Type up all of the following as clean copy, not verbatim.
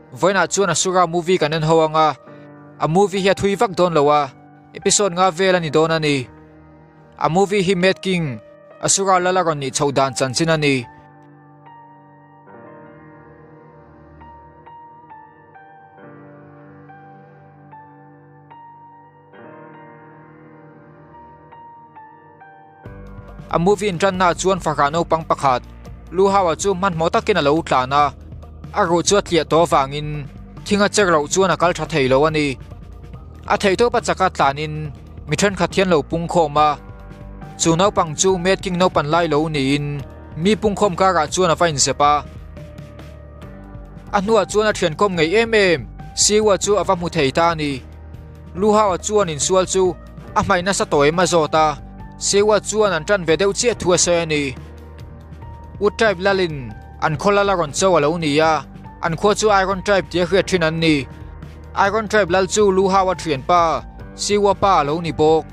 Vawiinah chuan Asura movie kan en ho anga, a movie hi a thui vak dawn lo a, episode nga vel a ni dawn a ni. A movie hi Mad King, Asura lal a rawn nih chhoh dan chanchin a ni. A movie inṭannaah chuan fahrah naupang pakhat Lu Hao-a chu hmanhmawh takin a lo tlan a, a ruh chu a tliah tawh avangin thing a cher loh chuan a kal tha thei lo a ni. A theihtawpa chaka tlanin mi thenkhat hian lo pungkhawm a, chu naupang chu Mad King naupan lai lo niin mi pungkhawm karah chuan a va inzep a. A hnuah chuan a thiankawm ngei em em Siwa chu a va hmu thei ta a ni. Lu Hao-a chuan insual chu a hmaih nasa tawh em a zawt a, Siwa chuan an tan ve deuh chiah thu a sawi a ni. Wood Tribe lalin an khaw lal a rawn cho a lo ni a, an khua chu Iron Tribe tia hriat thin an ni. Iron Tribe lal chu Lu Hao-a thianpa Siwa pa a lo ni bawk.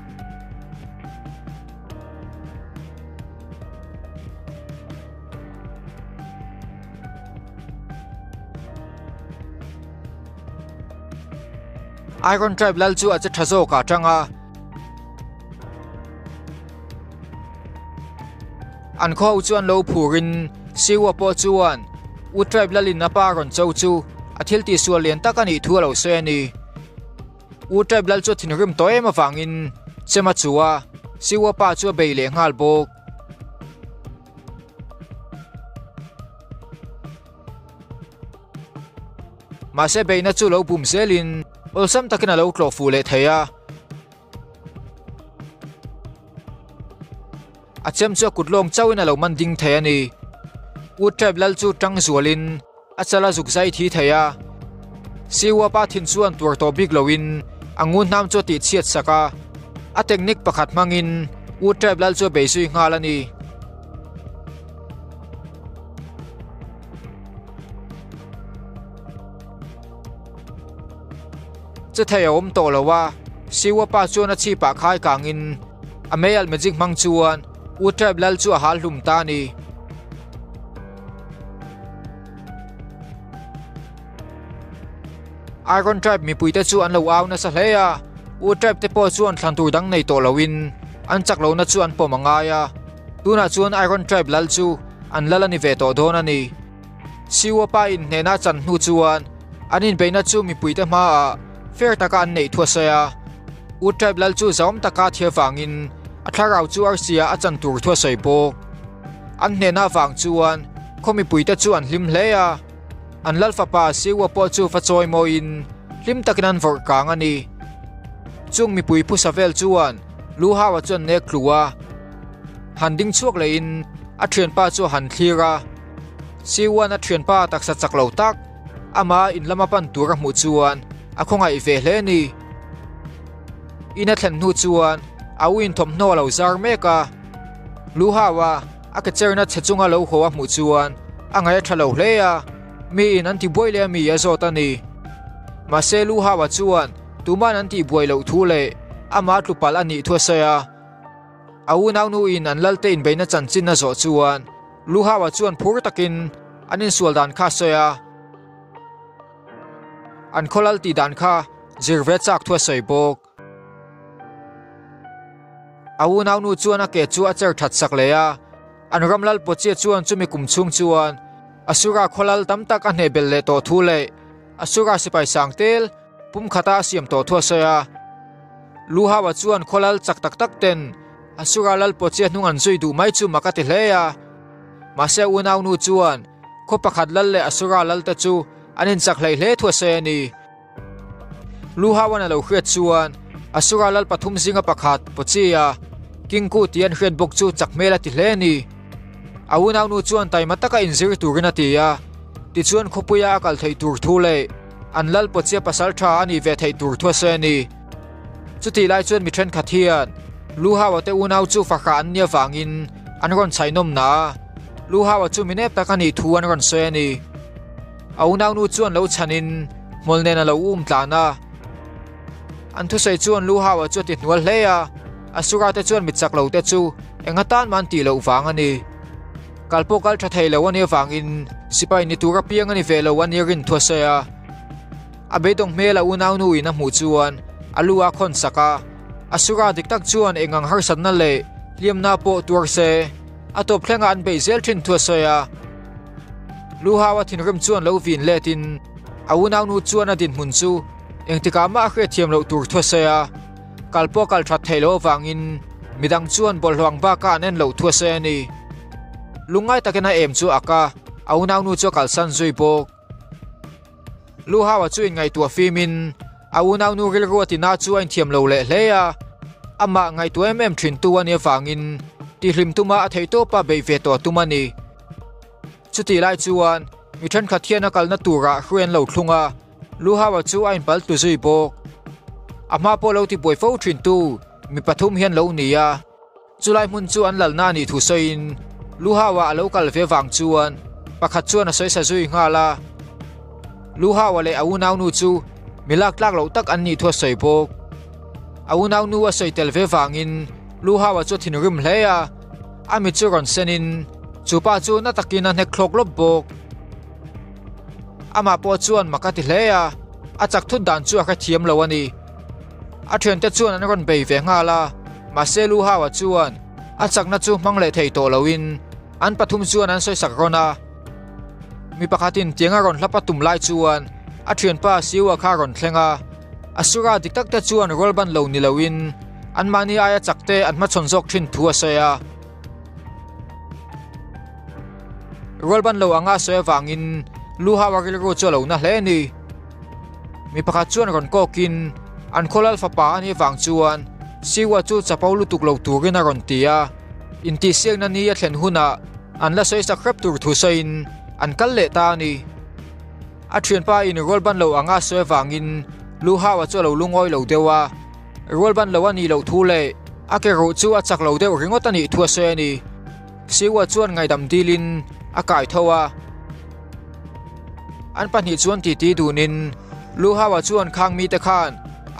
Iron Tribe lal chu a che tha zawk ah tang a. An khaw ho chuan lo phurin Siwa pawh chuan Wood Tribe lalin a pa rawn cho chu a thil tihsual lian tak a nih thu a lo sawi a ni. Wood Tribe lal chu a thinrim tawh em avangin chem a chu a, Siwa pa chu a bei leh nghal bawk. Mahse beihna chu lo bum zelin awlsam takin a lo tlawh fuh leh thei a. A chem chu a kut lawng chauhin a lo man ding thei a ni. Wood Tribe lal chu tang zualin a chal a zuk zai thi thei a. Siwapa thin chuan tuar tawh bik loin a ngun hnam chu a tihchhiat sak a. A technique pakhat hmangin Wood Tribe lal chu a bei zui nghal a ni. Che thei a awm tawh lo a, Siwapa chuan a chhipah khai kangin a meialh magic hmang chuan U Tribe lal chu a hal hlum ta a ni. Iron Tribe mipuite chu an lo au nasa hle a, U Tribe te pawh chuan thlan tur dang nei tawh loin an chak lohna chu an pawm a ngai a. Tunah chuan Iron Tribe lal chu an lal a ni ve tawh dawn a ni. Siwapa inhnehna a chan hnu chuan an inbeihna chu mipuite hmaah fair taka an neih thu a sawi a. U Tribe lal chu zahawm taka a thih avangin a thlarau chu arsia a chan tur thu a sawi bawk. An hnehna avang chuan khaw mipuite chu an hlim hle a. An lal fapa Siwa pawh chu va chawi mawiin hlim takin an vawrh kang a ni. Chung mipui phusa vel chuan Lu Hao-a chuan nek tlu a. Han ding chhuak lehin a thianpa chu a han thlir a. Siwan a thianpa taksa chak lo tak ama in lama pan tur a hmuh chuan a khawngaih ve hle a ni. In a thlen hnu chuan a u in thawmhnaw a lo zar mek a. Lu Hao-a a ke cherna chhe chunga lo haw a hmuh chuan a ngaih a tha lo hle a, mi in an ti buai leh a mi a zawt a ni. Mahse Lu Hao-a chuan tuman an tih buai loh thu leh amah tlu palh a nih thu a sawi a. A unaunu in an lalte inbeihna chanchin a zawh chuan Lu Hao-a chuan phur takin an insual dan kha a sawi a. An khaw lal tih dan kha zir ve chak thu a sawi bawk. A unaunu chuan a ke chu a cher that sak leh a, an ram lal Pawchia chuan chumi kum chhung chuan Asura khaw lal tam tak a hneh belh leh tawh thu leh Asura sipai sang tel pum khata a siam tawh thu a sawi a. Luhawa chuan khaw lal chak tak tak ten Asura lal Pawchia hnung an zui duh mai chu mak a ti hle a. Mahse a unaunu chuan khaw pakhat lal leh Asura lal te chu an inchak hlei hle thu a sawi a ni. Luhawan a lo hriat chuan Asura lal pathum zinga pakhat Pochia, Kingku tih an hriat bawk chu chak hmel a ti hle a ni. A unaunu chuan taima taka inzir turin a ti a, tichuan khawpuia a kal theih tur thu leh an lal Pochia pasal tha a nih ve theih tur thu a sawi a ni. Chutih lai chuan mi thenkhat hian Luhawa te unau chu fahrah an nih avangin an rawn chhaihnawm na a, Luhawa chu mi nep tak a nih thu an rawn sawi a ni. A unaunu chuan lo chhanin hmawlh nen a lo um tlan a. An thusawi chuan Lu Hao-a chu a ti hnual hle a, Asura te chuan mit chak lo te chu eng atan mah an tih loh vang a ni. Kal pawh kal tha thei lo a nih avangin sipai ni tur apiang a ni ve lo a ni rin thu a sawi a. A beidawng hmel a unaunu in a hmuh chuan a lu a khawn sak a, Asura dik tak chuan eng ang harsatna leh hliamna pawh tuar se a tawp thlengah an beih zel thin thu a sawi a. Lu Hau a thinrim chuan lo vin let in a unaunu chuan a dinhmun chu engtikah mah a hriatthiam loh tur thu a sawi a, kal pawh kal that theih loh avangin midang chuan bawlhhlawh ang bakah an en loh thu a sawi a ni. Lungngai takin a em chu a ak a, a unaunu chu a kalsan zui bawk. Luhaua chu inngaihtuah fimin a unaunu rilru a tina chu a inthiam lo leh hle a, amah ngaihtuah em em thintu a nih avangin tihhlim tuma a theihtawpa beih ve tawh a tum a ni. Chutih lai chuan mi thenkhat hian a kalna turah hruai an lo thlung a, Luhaua chu a inpal tlu zui bawk. A hma pawh lo tibuai fo thintu mi pathum hian lo ni a. Chulai hmun chu an lalna a nih thu sawiin Luhaua a lo kal ve vang chuan pakhat chuan a sawisa zui nghal a. Luhaua leh a unaunu chu mi lak tlak loh tak an nih thu a sawi bawk. A unaunu a sawi tel ve vangin Luhaua chu a thinrim hle a, a mit chu rawn senin chupa chu na takin a hnek thlawk lawp bawk. Amah pawh chuan mak a ti hle a, a chak thut dan chu a hrethiam lo a ni. A thiante chuan an rawn bei ve nghal a, mahse Lu Hao-a chuan a chakna chu hmang leh thei tawh loin an pathum chuan an sawisak rawn a. Mi pakhatin tiang a rawn hlap a tum lai chuan a thianpa Siu-a kha a rawn thleng a, Asura dik tak te chuan rual ban lo ni loin anmahni aia chak te an hmachhawn zawk thin thu a sawi a. Rual ban lo anga sawi avangin Lu Hao-a rilru chu a lo na hle a ni. Mi pakhat chuan rawn kawkin an khawlal fapa a nih vang chuan Siwa chu chapo lutuk lo turin a rawn ti a, intihsiakna ni a thlen hunah an la sawi sak hrep tur thu sawiin an kal leh ta a ni. A thianpa in rual ban lo anga sawi avangin Lu Hao-a chu a lo lungawi lo deuh a, rual ban lo a nih loh thu leh a ke ruh chu a chak lo deuh ringawt a nih thu a sawi a ni. Siwa chuan ngaidam dilin a kai tho a. An pahnih chuan titi dunin Lu Hao-a chuan khang mite khan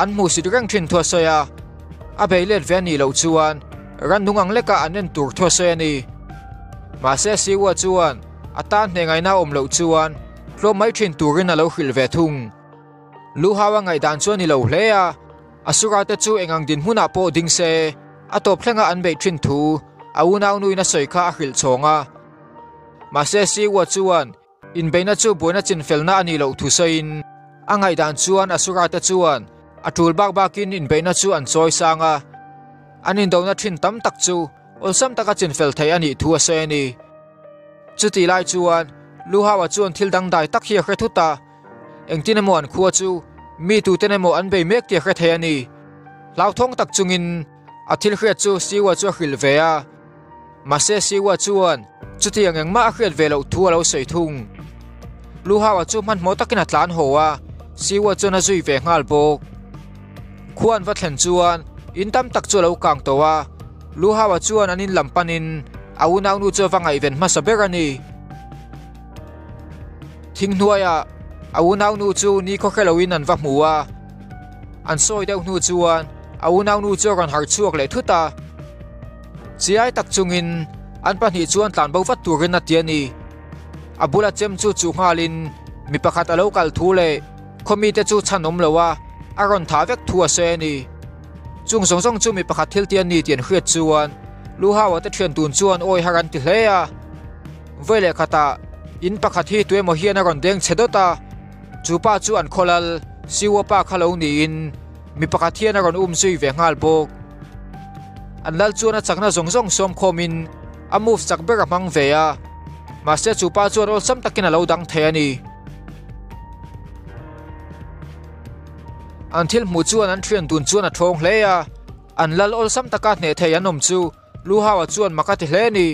an hmuhsit reng thin thu a sawi a, a bei let ve a nih loh chuan rannung ang lekah an en tur thu a sawi a ni. Mahse Siwa chuan a tan hneh ngaihna a awm loh chuan tlawm mai thin turin a lo hrilh ve thung. Lu Hao-a ngaihdan chu a ni lo hle a, Asura te chu eng ang dinhmunah pawh ding se a tawp thlenga an beih thin thu a unaunuin a sawi kha a hrilh chhawng a. Mahse Siwa chuan inbeihna chu buaina chinfelna a nih loh thu sawiin a ngaihdan chuan Asura te chuan a tul bak bakin inbeihna chu an chawi sang a, an indona thin tam tak chu awlsam taka chinfel theih a nih thu a sawi a ni. Chutih lai chuan Lu Hao-a chuan thil dangdai tak hi a hre thut a, engtin emaw an khua chu mi tuten emaw an bei mek tih a hre thei a ni. Hlauthawng tak chungin a thil hriat chu Siwa chu a hrilh ve a. Mahse Siwa chuan chutiang engmah a hriat ve loh thu a lo sawi thung. Lu Hao-a chu hmanhmawh takin a tlan haw a, Siwa chuan a zui ve nghal bawk. Khua an va thlen chuan in tam tak chu a lo kang tawh a, Lu Hao-a chuan an in lam panin a unaunu chu a va ngaihven hmasa ber a ni. Thing hnuaiah a unaunu chu nikhaw hre loin an va hmu a, an sawi deuh hnu chuan a unaunu chu a rawn harh chhuak leh thut a. Chiai tak chungin an pahnih chuan tlanbo vat turin a ti a ni. A bula chem chu chuh nghalin mi pakhat a lo kal thu leh khaw mite chu chhan awm lo a, a rawn thah vek thu a sawi a ni. Chung zawng zawng chu mi pakhat thil ti a ni tih an hriat chuan Lu Hao-a te thian tun chuan awi har an ti hle a. Vawi leh khatah in pakhat hi tuemaw hian a rawn deng chhe dawt a, chu pa chu an khawlal Siwa pa kha lo niin Mi pakhat hian a rawn um zui ve nghal bawk. An lal chuan a chakna zawng zawng sawm khawmin a move chak ber a hmang ve a, mahse chu pa chuan awlsam takin a lo dang thei a ni. An thil hmuh chuan an thian dun chuan a thawng hle a, an lal awlsam taka hneh thei an awm chu Lu Hao-a chuan mak a ti hle a ni.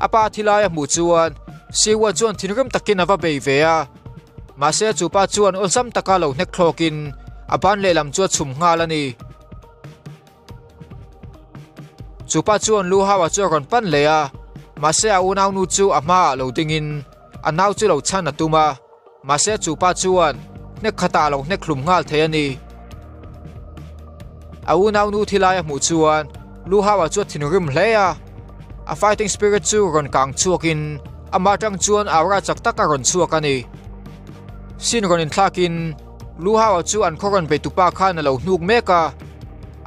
A pa thi lai a hmuh chuan Siwa chuan thinrim takin a va bei ve a, mahse chu pa chuan awlsam taka lo hnek thlawkin a ban lehlam chu a chhum nghal a ni. Chu pa chuan Lu Hao-a chu a rawn pan leh a, mahse a unaunu chu a hmaah lo dingin a nau chu lo chhan a tum a, mahse chu pa chuan hnek khatah a lo hnek hlum nghal thei a ni. A unaunu thi lai a hmuh chuan Lu Hao-a chu a thinrim hle a, a fighting spirit chu rawn kang chhuakin amah atang chuan aura chak tak a rawn chhuak a ni. Scene rawn inthlakin Lu Hao-a chu an khaw rawn beitupa khan a lo hnuk mek a,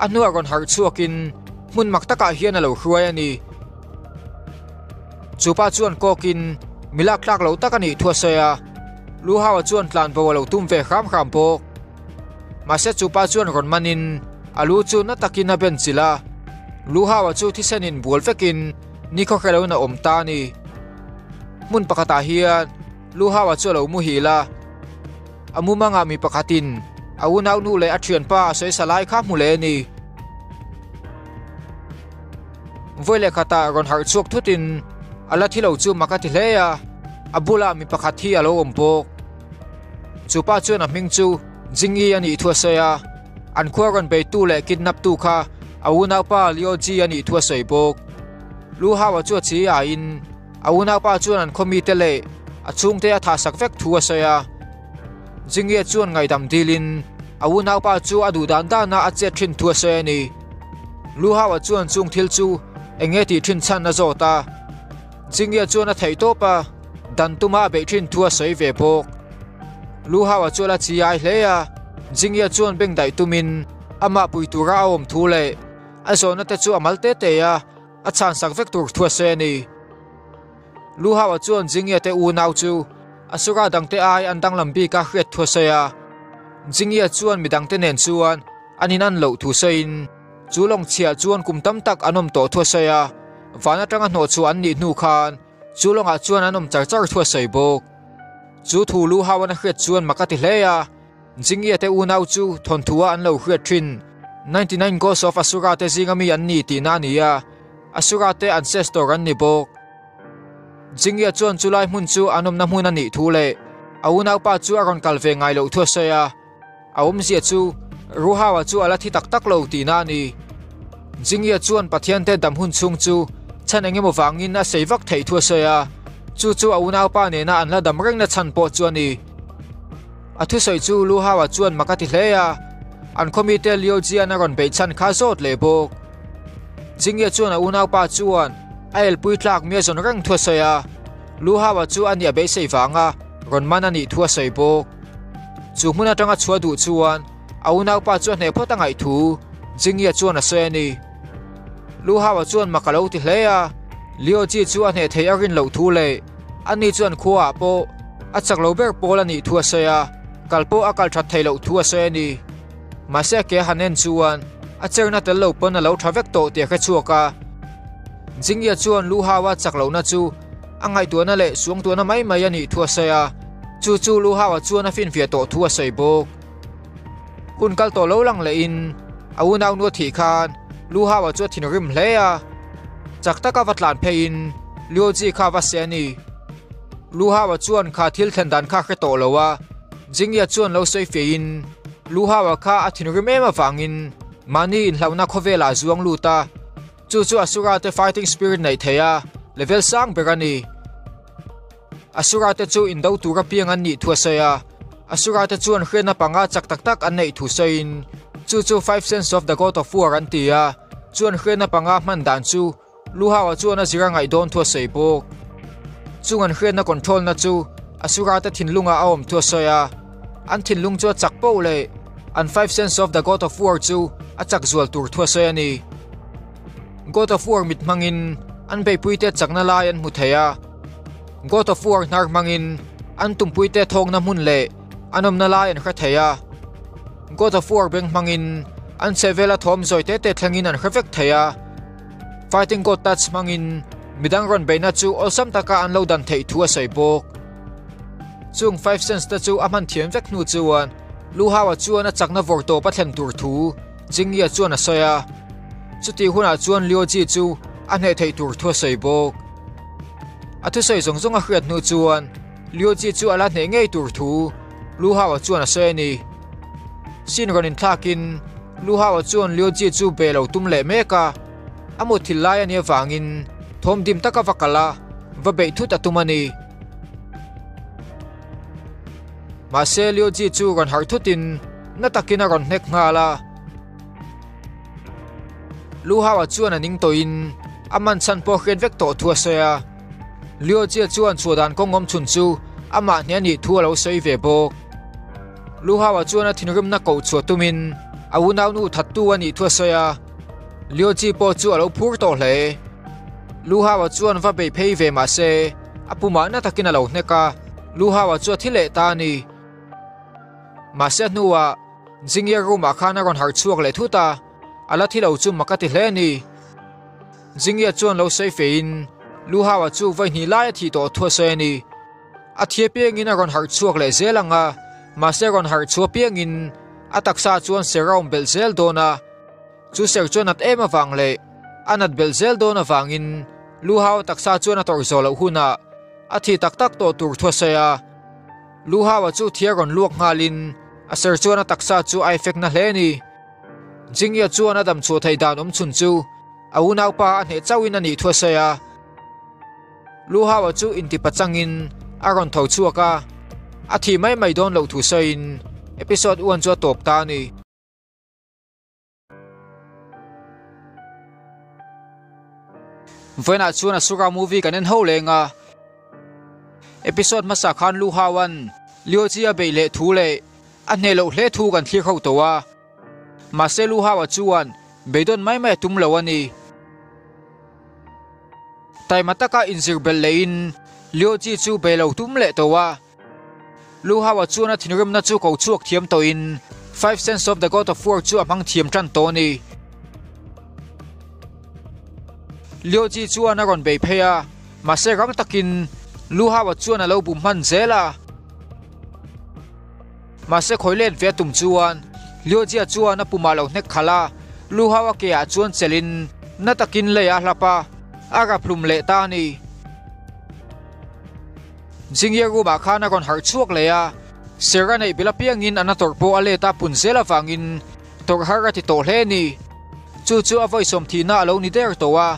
a hnuah rawn harh chhuakin hmun mak takah hian a lo hruai a ni. Chu pa chuan kawkin mi lak tlak lo tak a nih thu a sawi a, Lu Hao-a chuan tlanbo a lo tum ve hram hram bawk. Mahse chu pa chuan rawn manin a lu chu na takin a ben chilh a, Lu Hao-a chu thisenin bual vekin nikhaw hre loin a awm ta a ni. Hmun pakhatah hian Lu Hao-a chu a lo muhil a, a mumangah mi pakhatin a unau nu leh a thianpa a sawi sa lai kha hmu leh a ni. Vawi leh khatah rawn harh chhuak thutin a la thi lo chu mak a ti hle a, a bulah mi pakhat hi a lo awm bawk. Chu pa chuan a hming chu Jingyi a nih thu a sawi a, an khua rawn beitu leh kidnap tu kha a unaupa Liu Ji a nih thu a sawi bawk. Lu Hao-a chu a chi aiin A unaupa chuan an khawmite leh a chhungte a thahsak vek thu a sawi a. Jingye chuan ngaihdam dilin a unaupa chu a duh dan dana a chet thin thu a sawi a ni. Lu Hao-a chuan chung thil chu eng nge tih thin chhan a zawt a. Jingye chuan a theih tawp a, dan tuma a beih thin thu a sawi ve bawk. Lu Hao-a chu a la chi ai hle a, Jingye chuan bengdaih tumin amah pui tura a awm thu leh a zawhna te chu a mal te te a. A chhan sak vek tur thu a sawi a ni. Lu Hao-a chuan Jingye te unau chu Asura dangte ai an danglam bik a hriat thu a sawi a. Jingye chuan midangte nen chuan an inan loh thu sawiin chu lawng chhiah chuan kum tam tak an awm tawh thu a sawi a, van atanga hnawhchhuah an nih hnu khan chu lawngah chuan an awm char char thu a sawi bawk. Chu thu Lu Hao-an a hriat chuan mak a ti hle a. Jingye te unau chu thawnthu-a an lo hriat thin. 99 Ghosts of Asura te zinga mi an ni tihna a ni a, Asura te ancestor an ni bawk. Jingye chuan chulai hmun chu an awmna hmun a nih thu leh a unaupa chu a rawn kal ve ngai loh thu a sawi a, a awmzia chu Ruhao-a chu a la thi tak tak lo tihna a ni. Jingye chuan Pathian te dam hun chhung chu chhan eng emaw vangin a sei vak theih thu a sawi a, chu chu a unaupa nena an la dam rengna chhan pawh chu a ni. A thusawi chu Lu Hao-a chuan mak a ti hle a, an khawmite Liu Jian a rawn beih chhan kha zawt leh bawk. Jingye chuan a unaupa chuan a elpui tlak mi a zawn reng thu a sawi a, Lu Hao-a chu a nih a beisei vanga rawn man a nih thu a sawi bawk. Chu hmun atanga chhuah duh chuan a unaupa chu a hneh phawt a ngaih thu Jingye chuan a sawi a ni. Lu Hao-a chuan mak a lo ti hle a, Liu Ji chu a hneh theih a rin loh thu leh ani chuan khuaah pawh a chak lo ber pawl a nih thu a sawi a, kal pawh a kal that theih loh thu a sawi a ni. Mahse a ke han en chuan a cherna tel lo pawn a lo tha vek tawh tih a hre chhuak a. Jingya chuan Lu Hao-a chak lohna chu a ngaihtuahna leh suangtuahna mai mai a nih thu a sawi a, chu chu Lu Hao-a chuan a finfiah tawh thu a sawi bawk. Hun kal tawh lo lang lehin a unaunu a thih khan Lu Hao-a chu a thinrim hle a, chak taka va tlan pheiin Liu Ji kha va se a ni. Lu Hao-a chuan kha thil thlen dan kha hre tawh lo a, Jingya chuan lo sawi fiahin Lu Hao-a kha a thinrim em avangin mahni inhlauhna khawvelah a zuang lut a, chu chu Asura te fighting spirit neih theih a level sang ber a ni. Asura te chu indo tura piang an nih thu a sawi a, Asura te chuan hriatna panga chak tak tak an neih thu sawiin chu chu Five Sense of the God of War an ti a, chuan hriatna panga hman dan chu Lu Hao-a chuan a zir a ngaih dawn thu a sawi bawk. Chung an hriatna control na chu Asura te thinlungah a awm thu a sawi a, an thinlung chu a chak poh leh an Five Sense of the God of War chu a chak zual tur thu a sawi a ni. God of War mit hmangin an beipuite chakna lai an hmu thei a, God of War hnar hmangin an tumpuite thawkna hmun leh an awmna lai an hre thei a, God of War beng hmangin an chhehvela thawm zawi te te thlengin an hre vek thei a. Fighting God Touch hmangin midang rawn beihna chu awlsam taka an lo dan theih thu a sawi bawk. Chung Five Sense te chu a hman thiam vek hnu chuan Lu Hao-a chuan a chakna vawr tawp a thlen tur thu Jingyi-a chuan a sawi a. Chutih hunah chuan Liu Ji chu a hneh theih tur thu a sawi bawk. A thusawi zawng zawng a hriat hnu chuan Liu Ji chu a la hneh ngei tur thu Lu Hao-a chuan a sawi a ni. Scene rawn inthlakin Lu Hao-a chuan Liu Ji chu be lo tum leh mek a, a mutthil lai a nih avangin thawm dim taka va kal a, va beih thut a tum a ni. Mahse Liu Ji chu rawn harh thutin na takin a rawn hnek nghal a. Lu Hao-a chuan a ning tawhin a man chhan pawh hriat vek tawh thu a sawi a. Liu Ji chuan chhuah dan kawng awm chhun chu amah hne a nih thu a lo sawi ve bawk. Lu Hao-a chuan a thinrimna koh chhuah tumin a unaunu thattu a nih thu a sawi a, Liu Ji pawh chu a lo phur tawh hle. Lu Hao-a chuan va bei phei ve mah se, a pumah na takin a lo hnek a, Lu Hao-a chu a thi leh ta a ni. Mahse a hnuah Jingye room-ah khan a rawn harh chhuak leh thut a, a la thi lo chu mak a ti hle a ni. Jingye chuan lo sawi feiin Lu Hao-a chu vawi hnih lai a thih tawh thu a sawi a ni. A thia piangin a rawn harh chhuak leh zel ang a, mahse rawn harh chhuah piangin a taksa chuan ser a awm belh zel dawn a, chu ser chu a nat em avang leh a nat belh zel dawn avangin Lu Hao taksa chuan a tawrh zawh loh hunah a thi tak tak tawh tur thu a sawi a. Lu Hao-a chu thia rawn luak nghalin a ser chuan a taksa chu a effect na hle a ni. Jingya chuan a dam chhuah theih dan awm chhun chu a unaupa a hneh chauhin a nih thu a sawi a. Lu Hao-a chu intipa changin a rawn tho chhuak a, a thih mai mai dawn loh thu sawiin episode one chu a tawp ta a ni. Vawiinah chuan Asura movie kan en ho leng a, episode hmasa khan Lu Hao-a'n Liu Ji a beih leh thu leh a hneh loh hle thu kan thlir ho tawh a, mahse Lu Hao-a chuan beidawn mai mai a tum lo a ni. Taima taka inzir belh lehin Liu Ji chu bei lo tum leh tawh a. Lu Hao-a chuan a thinrimna chu ko chhuak thiam tawhin Five Sense of the God of War chu a hmang thiam tan tawh a ni. Liu Ji chuan a rawn bei phei a, mahse rang takin Lu Hao-a chuan a lo bum hman zel a. Mahse khawi let ve a tum chuan Liu Jia chuan a pumah lo hnek khalh a, Lu Hao a ke ah chuan chelhin na takin lei a hlap a, a rap hlum leh ta a ni. Jingye room ah khan a rawn harh chhuak leh a, ser a neih bel apiangin a na tawrh pawh a let a pun zel avangin tawrh har a ti tawh hle a ni. Chu chu a vawisawm thihna a lo ni der tawh a,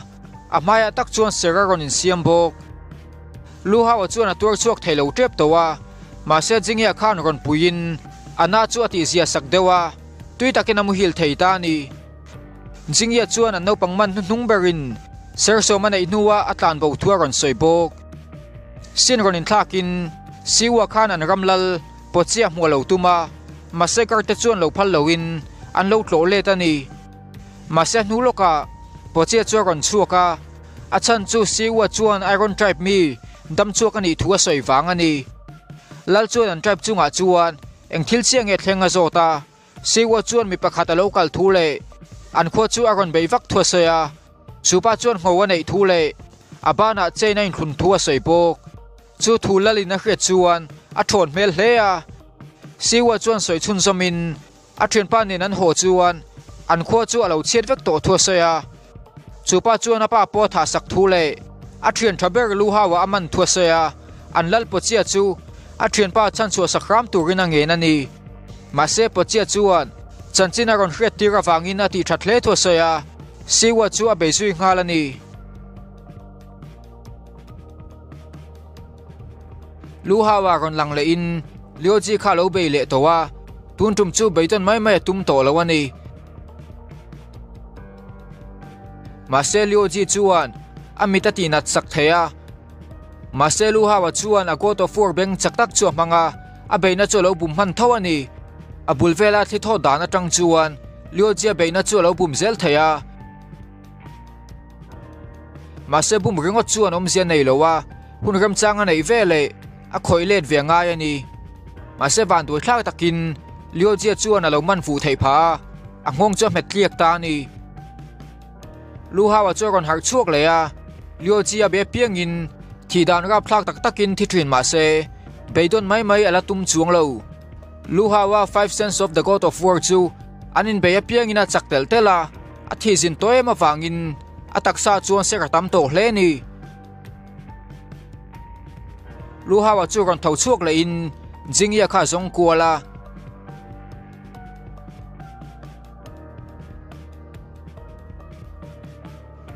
a hmaiah tak chuan ser a rawn insiam bawk. Lu Hao chuan a tuar chhuak thei lo tep tawh a, mahse Jingya khan rawn puiin a na chu a tihzia sak deuh a, tui takin a muhil thei ta a ni. Jingya chuan an naupang man hnuhnung berin Sersawm a neih hnuah a tlan bo thu a rawn sawi bawk. Sin rawn inthlakin Siwa khan an ram lal Pochia hmuh a lo tum a, mahse Karte chuan lo phal loin an lo tlawh let a ni. Mahse hnu lawkah Pochia chu a rawn chhuak a, A chhan chu Siwa chuan Iron Tribe mi dam chhuak a nih thu a sawi vang a ni. Lal chuan an tribe chungah chuan eng thil chiah nge thleng a zawt a, Siwa chuan mi pakhat a lo kal thu leh an khua chu a rawn bei vak thu a sawi a, chupa chuan ngho a neih thu leh a banah chain a inthlun thu a sawi bawk. Chu thu Lalin a hriat chuan a thawn hmel hle a, Siwa chuan sawi chhunzawmin A thianpa nen an haw chuan an khua chu a lo chhiat vek tawh thu a sawi a. Chu pa chuan a pa pawh a thah sak thu leh a thian tha ber lu hau ah a man thu a sawi a, an lal Pawchia chu a thianpa chhan chhuah sak hram turin a ngen a ni. Mahse Pawchia chuan chanchin a rawn hriat tir avangin a tih that hle thu a sawi a, Siwa chu a bei zui nghal a ni. Lu Hao ah rawn lang lehin Liu Ji kha a lo bei leh tawh a, tun tum chu beidawn mai mai a tum tawh lo a ni. Mahse Liu Ji chuan a mit a tihnat sak thei a, mahse Lu Hao ah chuan a God of War beng chak tak chu a hmang a, a beihna chu a lo bum hman tho a ni. A bul vela thli thaw dan atang chuan Liu Ji a beihna chu a lo bum zel thei a. Mahse bum ringawt chuan awmzia nei lo a, hun remchang a neih ve leh a khawih let ve ngai a ni. Mahse vanduai thlak takin Liojia chuan a lo man fuh theih phah a, a nghawng chu a hmet tliak ta a ni. Lu Hao-a chu a rawn harh chhuak leh a, Liojia be piangin thih dan rapthlak tak takin thi thin mah se beidawn mai mai a la tum chuang lo. Lu Hao-a Five Sense of the God of War chu an inbei apiangin a chak telh telh a, A thih zin tawh em avangin a taksa chuan ser a tam tawh hle a ni. Lu Hao-a chu rawn tho chhuak lehin Jingya kha a zawng kual a.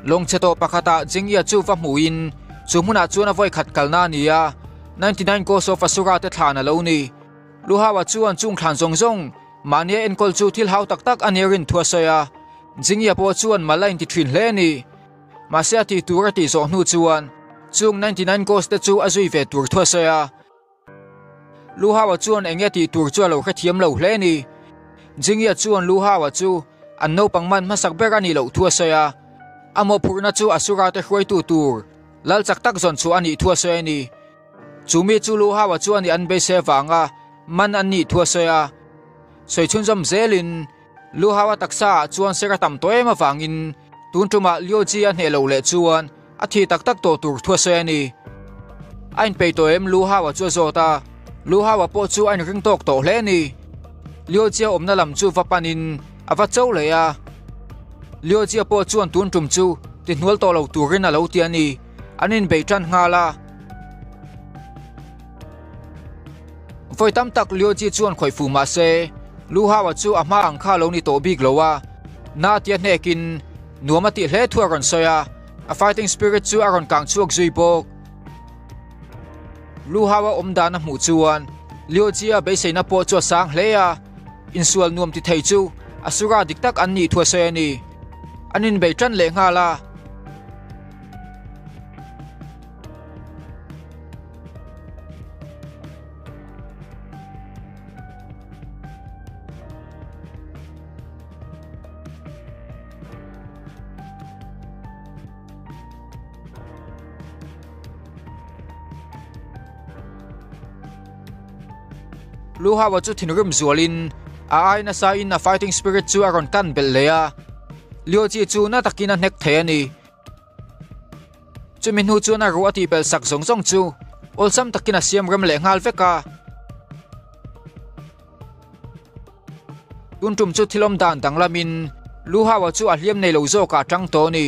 Lawng chhe tawh pakhatah Jingya chu va hmuhin chu hmunah chuan a vawikhat kalna a ni a, 99 Ghosts of Asura te thlan a lo ni. Lu Hao-a chuan chung thlan zawng zawng Mahnia enkawl chu thil hau tak tak a nia rin thu a sawi a, Jingya pawh chuan mal a inti thin hle a ni. Mahse a tih tur a tih zawh hnu chuan chung 99 Ghost te chu a zui ve tur thu a sawi a. Lu Hao-a chuan eng nge tih tur chu a lo hrethiam lo hle a ni. Jingya chuan Lu Hao-a chu an naupang man hmasak ber a nih loh thu a sawi a, a mawhphurhna chu Asura te hruaitu tur lal chak tak zawn chhuah a nih thu a sawi a ni. Chu mi chu Lu Hao-a chu a nih an beisei avanga man an nih thu a sawi a. Sawi chhunzawm zelin Lu Hao-a taksa ah chuan ser a tam tawh em avangin tun tumah Liu Ji a hneh loh leh chuan a thi tak tak tawh tur thu a sawi a ni. A inpeih tawh em Lu Hao-a chu a zawt a, Lu Hao-a pawh chu a inring tawk tawh hle a ni. Liu Ji a awmna lam chu va panin a va cho leh a. Liu Ji a pawh chuan tun tum chu ti hnual tawh lo turin a lo ti a ni. An inbeih tan nghal a. Vawi tam tak Liu Ji chuan khawih fuh mah se, Lu Hao-a chu a hma ang kha lo ni tawh bik lo a, na tia hnekin nuam a tih hle thu a rawn sawi a, a fighting spirit chu a rawn kang chhuak zui bawk. Lu Hao-a awm dan a hmuh chuan Liu Ji-a beiseina pawh chu a sang hle a, insual nuam ti thei chu Asura dik tak an nih thu a sawi a ni. An inbei tan leh nghal a. Lu Hao-a chu thinrim zualin a ai nasa in a fighting spirit chu a rawn kan belh leh a, Liu Ji chu na takin a hnek thei a ni. Chumi hnu chuan a ruah a tihbelh sak zawng zawng chu awlsam takin a siam rem leh nghal vek a. Tun tum chu thil awm dan danglamin Lu Hao-a chu a hliam nei lo zawkah a tang tawh a ni.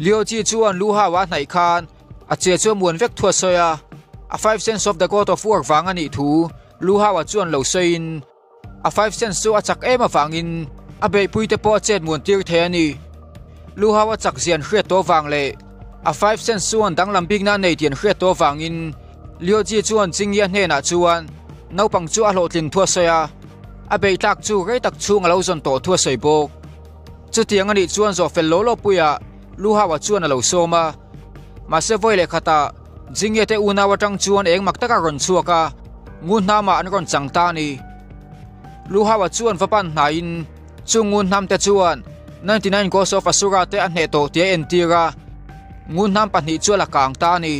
Liu Ji chuan Lu Hao-a hnaih khan a che chu a muan vek thu a sawi a, a Five Sense of the God of War vang a nih thu Lu Hao-a chuan lo sawiin, A five cents chu a chak em avangin a beihpuite pawh a chet muan tir thei a ni. Lu Hao a chak zian hriat tawh vang leh a five cents chuan danglam bikna a nei tih an hriat tawh avangin Liu Ji chuan Jingyi a hnenah chuan naupang chu a hlawhtlin thu a sawi a, a beihtlak chu rei tak chhung a lo zawn tawh thu a sawi bawk. Chutiang a nih chuan zawh fel law law puiah Lu Hao-a chuan a lo sawm a, mahse vawi leh khatah Jingye te unau atang chuan eng mak taka rawn chhuak a, ngun hnamah an rawn chang ta a ni. Lu Hao-a chuan va pan hnaiin chung ngun hnamte chuan 99 Ghosts of Asura te a hneh tawh tih a entir a, ngun hnam pahnih chu a la kang ta a ni.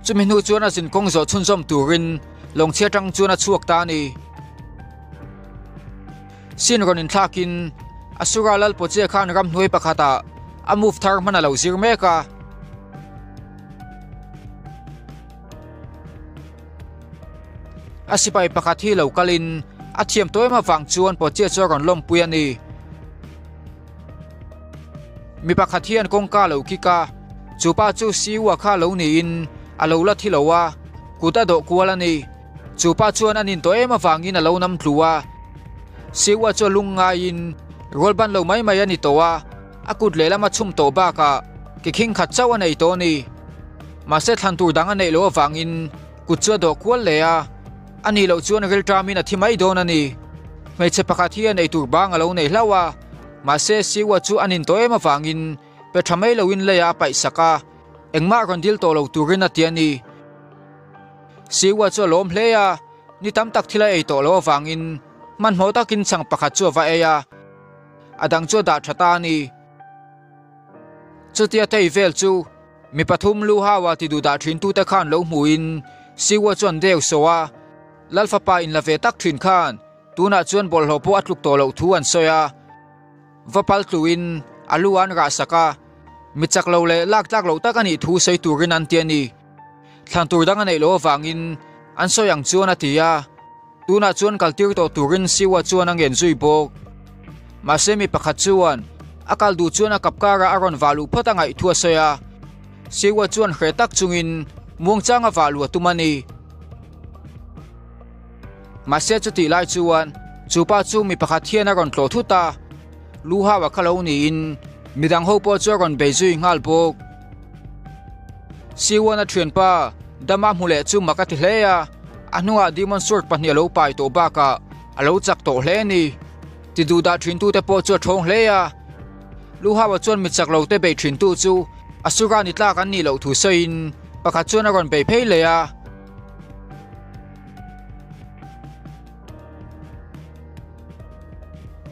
Chumi hnu chuan a zinkawng zawh chhunzawm turin lawngchhia atang chuan a chhuak ta a ni. Sin rawn inthlakin Asura lal Pawchia khan ramhnuai pakhatah a move thar hman a lo zir mek a. A sipai pakhat hi lo kalin a thiam tawh em avang chuan Pawchia chu a rawn lawmpui a ni. Mi pakhat hian kawngka a lo kik a, chu pa chu Siua kha lo niin a lo la thi lo a, kut a dawh kual a ni. Chu pa chuan a nin tawh em avangin a lo nam tlu a, Siua chu a lung ngaiin rual ban lo mai mai a ni tawh a, a kut lehlam a chhum tawh bakah ke khing khat chauh a nei tawh a ni. Mahse thlan tur dang a neih loh avangin kut chu a dawh kual leh a, a nih loh chuan rilṭamin a thi mai dawn a ni. Hmeichhe pakhat hian eitur bang a lo nei hlauh a, mahse Siua chu a nin tawh em avangin pe ṭha mai loin leiah a paih sak a, engmah rawn dil tawh lo turin a ti a ni. Siwa chu a lawm hle a, ni tam tak thil a ei tawh loh avangin hmanhmawh takin chhang pakhat chu a va ei a, a dang chu a dah tha ta a ni. Chutia tei vel chu mi pathum lu haua ti duh dah thin tute khan lo hmuhin Siwa chu an deu sawh a, Lal fapa inla ve tak thin khan tunah chuan bawlhhlawh pawh a tluk tawh loh thu an sawi a, va pal tluin a lu an rah sak a, mi chak lo leh lak tlak loh tak a nih thu sawi turin an ti a ni. Thlan tur dang a neih loh avangin an sawi ang chuan a ti a, tunah chuan kal tir tawh turin Siwa chuan a ngen zui bawk. Mahse mi pakhat chuan a kal duh chuan a kap karah a rawn vah luh phawt a ngaih thu a sawi a, Siwa chuan hreh tak chungin muangchang a vah luh a tum a ni. Mahse chutih lai chuan chu pa chu mi pakhat hian a rawn tlawh thut a, lu hau a kha lo niin midang ho pawh chu a rawn bei zui nghal bawk. Siwan a thianpa Dama hmu leh chu mak a ti hle a, a hnungah Demon Sword pahnih a lo pai tawh bakah a lo chak tawh hle a ni. Ti duh dah thintute pawh chu a thawng hle a, Lu Hau-a chuan mi chak lo te bei thintu chu Asura ni tlak an nih loh thu sawiin Pakhat chuan a rawn bei phei leh a.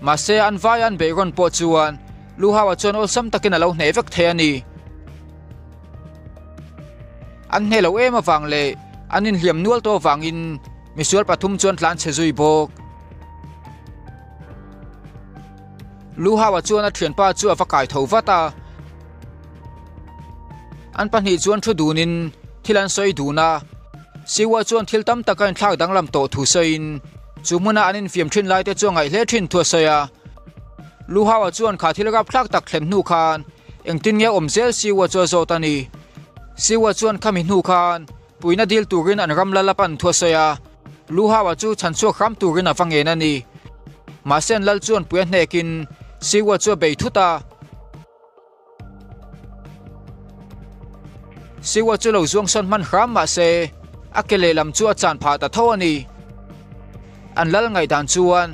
Mahse an vai an beih rawn pawh chuan Lu Hao-a chuan awlsam takin a lo hneh vek thei a ni. An hneh loh em avang leh an inhliam nual tawh avangin misual pathum chuan tlan chhe zui bawk. Lu Hao-a chuan a thianpa chu a va kai tho vat a. An pahnih chuan thu dunin thil an sawi dun a. Siwa chuan thil tam tak a inthlak danglam tawh thu sawiin chu hmuna an infiam thin laite chu a ngaih hle thin thu a sawi a. Lu Hao-a chuan kha thil rapthlak tak thlen hnu khan engtin nge awm zel Siwa chu a zawt a ni. Siwa chuan khami hnu khan puihna dil turin an ram lal a pan thu a sawi a. Lu Hao-a chu chhan chhuak hram turin a va ngen a ni. Mahse an lal chuan pui a hnekin Siwa chu a bei thut a. Siwa chu lo zuang sawn hman hram mah se a ke lehlam chu a chan phah ta tho a ni. An lal ngaihdan chuan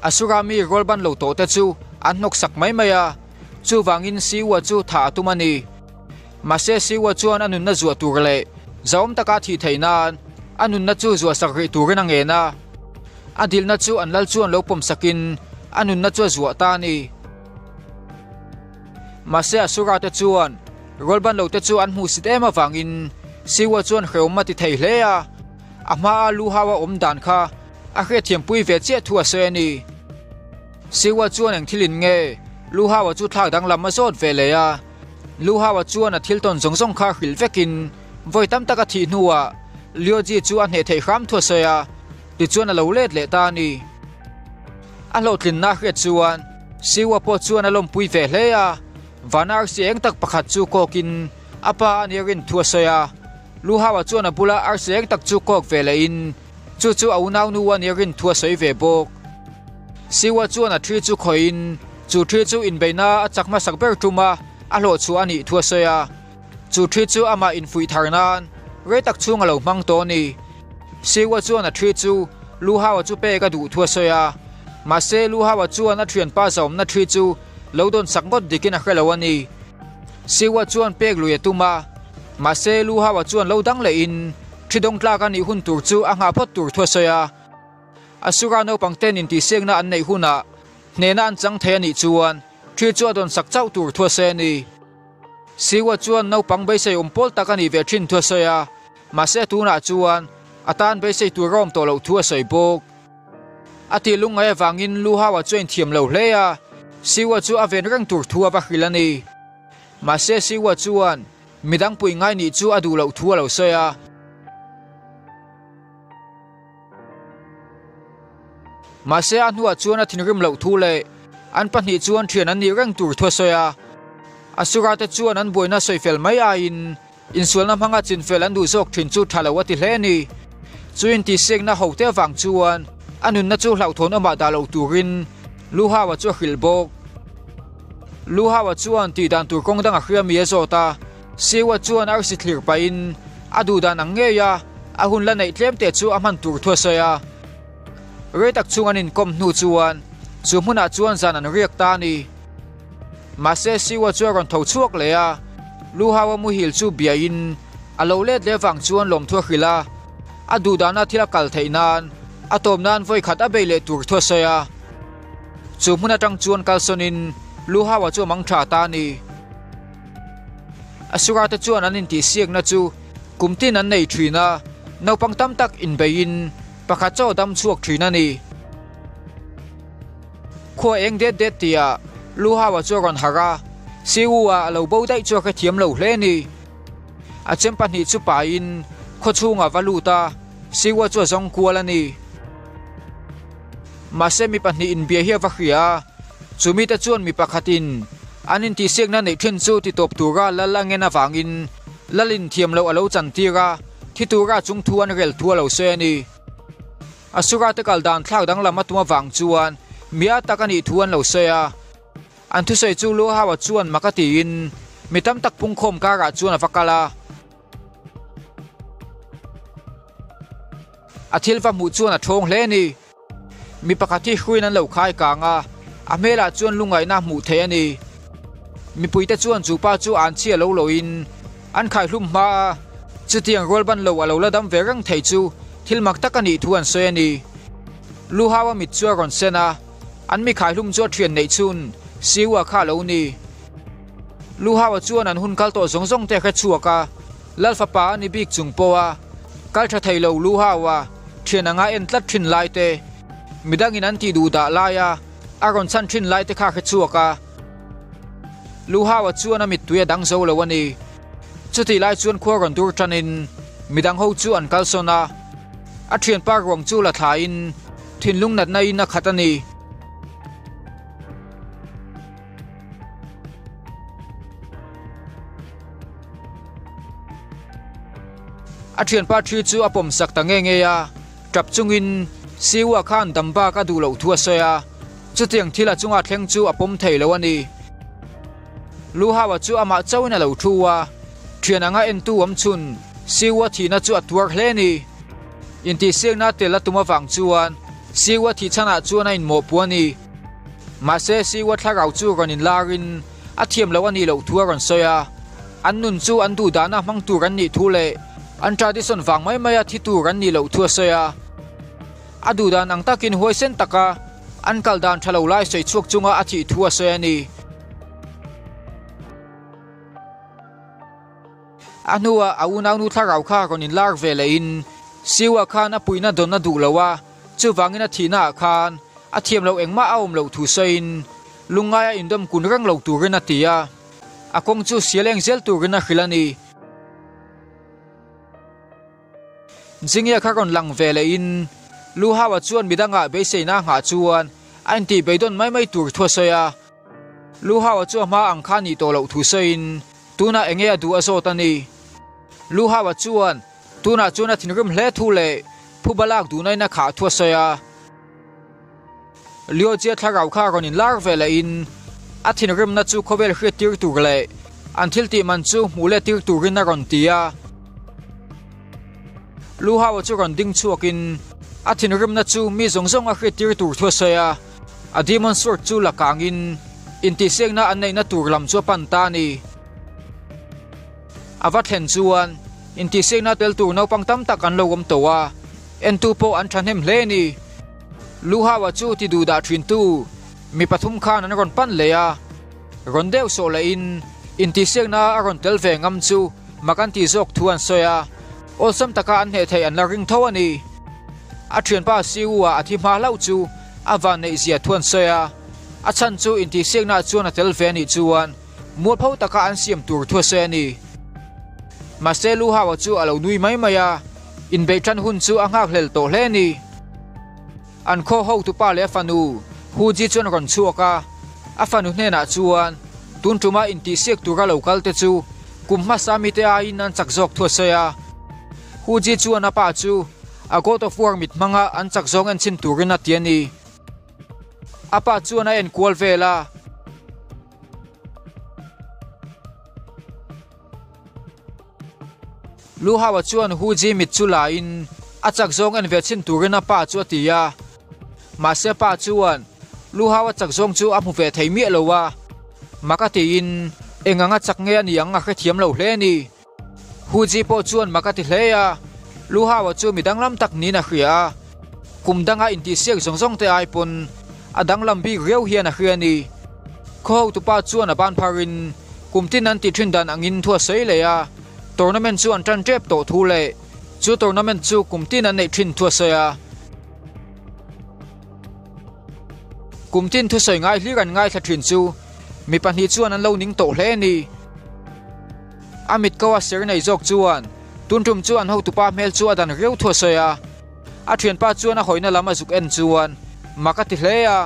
Asura mi rual ban lo tawh te chu an hnawk sak mai mai a, chuvangin Siwa chu thah a tum a ni. Mahse Siwa chuan a nunna zuah tur leh zahawm taka thih theih nan a nunna chu zuah sak rih turin a ngen a. A dilna chu an lal chuan lo pawm sakin a nunna chu a zuah ta a ni. Mahse Asura te chuan rualban lo te chu an hmuhsit em avangin Siwa chuan hrehawm a ti thei hle a, a hmaa lu hau a awm dan kha a hriatthiampui ve chiah thu a sawi a ni. Siwa chuan eng thil in nge lu hau a chu thlak danglam a zawt ve leh a, lu hau a chuan a thil tawn zawng zawng kha hrilh vekin vawi tam tak a thih hnuah Lioji chu a hneh theih hram thu a sawi a, tichuan a lo let leh ta a ni. A hlawhtlinna hriat chuan Siwa pawh chuan a lawmpui ve hle a, van arsi eng tak pakhat chu kawkin a pa a nih rin thu a sawi a. Luhaua chuan a bula arsi eng tak chu kawk ve lehin chu chu a unaunu a nih rin thu a sawi ve bawk. Siwa chuan a thi chu khawihin chu thi chu inbeihna a chak hmasak ber tuma a hlawhchhuah a nih thu a sawi a. Chu thi chu amah infuih thar nan rei tak chhung a lo hmang tawh a ni. Siwa chuan a thi chu Luhaua chu pek a duh thu a sawi a. Mahse Luhaua chuan a thianpa zaawmna thi chu lo dawn sak ngawt dikin a hre lo a ni. Siwa chuan pek lui a tum a, mahse Luhaua chuan lo dang lehin thi dawng tlak a nih hun tur chu a nghah phawt tur thu a sawi a. Asura naupang ten intihsiakna an neih hunah hnehna an chang thei a nih chuan thi chu a dawn sak chauh tur thu a sawi a ni. Siwa chuan naupang beisei awm pawl tak a nih ve thin thu a sawi a, mahse tunah chuan a tan beisei tur a awm tawh loh thu a sawi bawk. A tih lungngai avangin Lu Hao-a chu a inthiam lo hle a, Siwa chu a ven reng tur thu a va hrilh a ni. Mahse Siwa chuan midang pui ngai nih chu a duh loh thu a lo sawi a. Mahse a hnuah chuan a thinrim loh thu leh an pahnih chuan thian an nih reng tur thu a sawi a. Asura te chuan an buaina sawi fel mai aiin insualna hmanga chinfel an duh zawk thin chu tha lo a ti hle a ni. Chu intihsiakna ho te avang chuan a nunna chu hlauhthawn awmah dah lo turin Lu Hao-a chu a hrilh bawk. Lu Hao-a chuan tih dan tur kawng dang a hria mi a zawt a. Siwa chuan arsi thlir pahin a duh dan ang ngei a, a hun la neih tlem te chu a hman tur thu a sawi a. Rei tak chhung an inkawm hnu chuan chu hmunah chuan zan an riak ta a ni. Mahse Siwa chu a rawn tho chhuak leh a, Lu Hao-a muhil chu biain a lo let leh avang chuan lawmthu a hrilh a, a duh dana thil a kal theih nan a tawm nan vawi khat a bei leh tur thu a sawi a. Chu hmun atang chuan kalsawnin Lu Hao-a chu a mang tha ta a ni. Asura te chuan an intihsiakna chu kum tin an nei thin a, naupang tam tak inbeiin pakhat chaw dam chhuak thin a ni. Khua eng det det tihah Lu Hao-a chu a rawn harh a, Siu-a a lo bo daih chu a hrethiam lo hle a ni. A chem pahnih chu pahin khaw chhungah va lut a, Siu-a chu a zawng kual a ni. Mahse mi pahnih inbia hi a va hria a, chu mite chuan mi pakhatin an intihsiakna neih thin chu titawp tura lal a ngen avangin lalin thiam loh a lo chantir a, thi tura chung thu an rel thu a lo sawi a ni. Asura te kal dan thlak danglam a tum avang chuan mi a tak a nih thu an lo sawi a. An thusawi chu Luhawa chuan mak a tiin mi tam tak pungkhawm karah chuan a va kal a. A thil va hmuh chuan a thawng hle a ni. Mi pakhat hi hruiin an lo khai kang a, a hmelah chuan lungaihna hmuh theih a ni. Mipuite chuan chu pa chu an chhia lo loin an khaihlum hma a, Chutiang rualban lo a lo la dam ve reng thei chu thil mak tak a nih thu an sawi a ni. Lu Hau-a mit chu a rawn sen a, an mi khaihlum chu a thian neih chhun Siu-a kha a lo ni. Lu Hau-a chuan an hun kal tawh zawng zawng te a hre chhuak a, Lal fapa a ni bik chung pawha kal tha thei lo Lu Hau-a thian anga en tlat thin lai te, midangin an tih duh dah laia a rawn chhan thin lai te kha a hre chhuak a. Lu Hau-a chuan a mittui a dang zo lo a ni. Chutih lai chuan khua rawn dur tanin midang ho chu an kalsawn a, a thianpa ruang chu la thlain thinlung natna in a khat a ni. A thianpa thi chu a pawmsak ta nge nge a, tap chungin Siua khan dam bak a duh loh thu a sawi a, chutiang thil a chunga thleng chu a pawm thei lo a ni. Luhaua chu amah chauhin a lo thu a, thian anga entu awm chhun Siua thihna chu a tuar hle a ni. Intihsiakna tel a tum avang chuan Siua thih chhanah chuan a inmawhpuh a ni. Mahse Siua thlarau chu rawn inlarin a thiam loh a nih loh thu a rawn sawi a, an nun chu an duh dahna hmang tur an nih thu leh an tradition vang mai maia thi tur an nih loh thu a sawi a. A duh dan ang takin huaisen taka an kal dan tha lo lai sawi chhuak chunga a thih thu a sawi a ni. A hnuah a unaunu thlarau kha rawn inlar ve lehin Siua khan a puihna dawn a duh lo a, Chuvangin a thihnaah khan a thiam loh engmah a awm loh thu sawiin lungngaia indawm kun reng lo turin a ti a, a kawng chu sial eng zel turin a hrilh a ni. Jingia kha rawn lang ve lehin Lu Hao-a chuan midangah beiseina a nghah chuan a intih beidawn mai mai tur thu a sawi a. Lu Hao-a chu a hma ang kha nih tawh loh thu sawiin tunah enge a duh a zawt a ni. Lu Hao-a chuan Tunah chuan a thinrim hle thu leh phuba lak duhnain a khah thu a sawi a. Liojia thlarau kha rawn inlar ve lehin a thinrimna chu khawvel hriat tir tur leh an thil tih man chu hmuh let tir turin a rawn ti a. Luhaua chu rawn ding chhuakin a thinrimna chu mi zawng zawng a hriat tir tur thu a sawi a. A demon sword chu la kangin intihsiakna an neihna tur lam chu a pan ta a ni. A va thlen chuan intihsiakna tel tur naupang tam tak an lo awm tawh a, entu pawh an thahnem hle a ni. Luhaua chu ti duh dah thintu mi pathum khan an rawn pan leh a, rawn deuh sawh lehin intihsiakna a rawn tel ve ngam chu mak an tih zawk thu an sawi a, awlsam taka an hneh theih an la ring tho a ni. A thianpa Siu-a a thi hma hlauh chu a vanneih zia thu an sawi a, a chhan chu intihsiaknaah chuan a tel ve a nih chuan Mualpho taka an siam tur thu a sawi a ni. Mahse Lu Hao-a chu a lo nui mai mai a, inbeih tan hun chu a nghakhlel tawh hle a ni. An khaw hotupa leh a fanu Hu Ji chuan a rawn chhuak a, a fanu hnenah chuan tun tuma intihsiak tura lo kal te chu kum hmasa mite aiin an chak zawk thu a sawi a. Hu Ji chuan a pa chu a God of War mit hmanga an chak zawng enchhin turin a ti a ni. A pa chuan a enkual vel a. Lu Hao-a chuan Hu Ji mit chu la in a chak zawng en ve chhin turin a pa chu a ti a. Mahse pa chuan Lu Hao-a chak zawng chu a hmu ve thei miah lo a. Mak a tiin eng anga chak nge a ni ang a hrethiam lo hle a ni. Hu Ji pawh chuan mak a ti hle a, Lu Hao-a chu mi danglam tak niin a hria a, kum danga intihsiak zawng zawng te ai pawn a danglam bik riau hian a hria a ni. Khaw hotupa chuan a ban pharin kum tin an tih thin dan angin thu a sawi leh a, tournament chu an tan tep tawh thu leh chu tournament chu kum tin an neih thin thu a sawi a. Kum tin thusawi ngai hlir an ngaithla thin chu mi pahnih chuan an lo ning tawh hle a ni. A mit ko a ser nei zawk chuan tun tum chu an hotupa hmel chu a dan riau thu a sawi a, a thianpa chuan a hawina lam a zuk en chuan mak a ti hle a.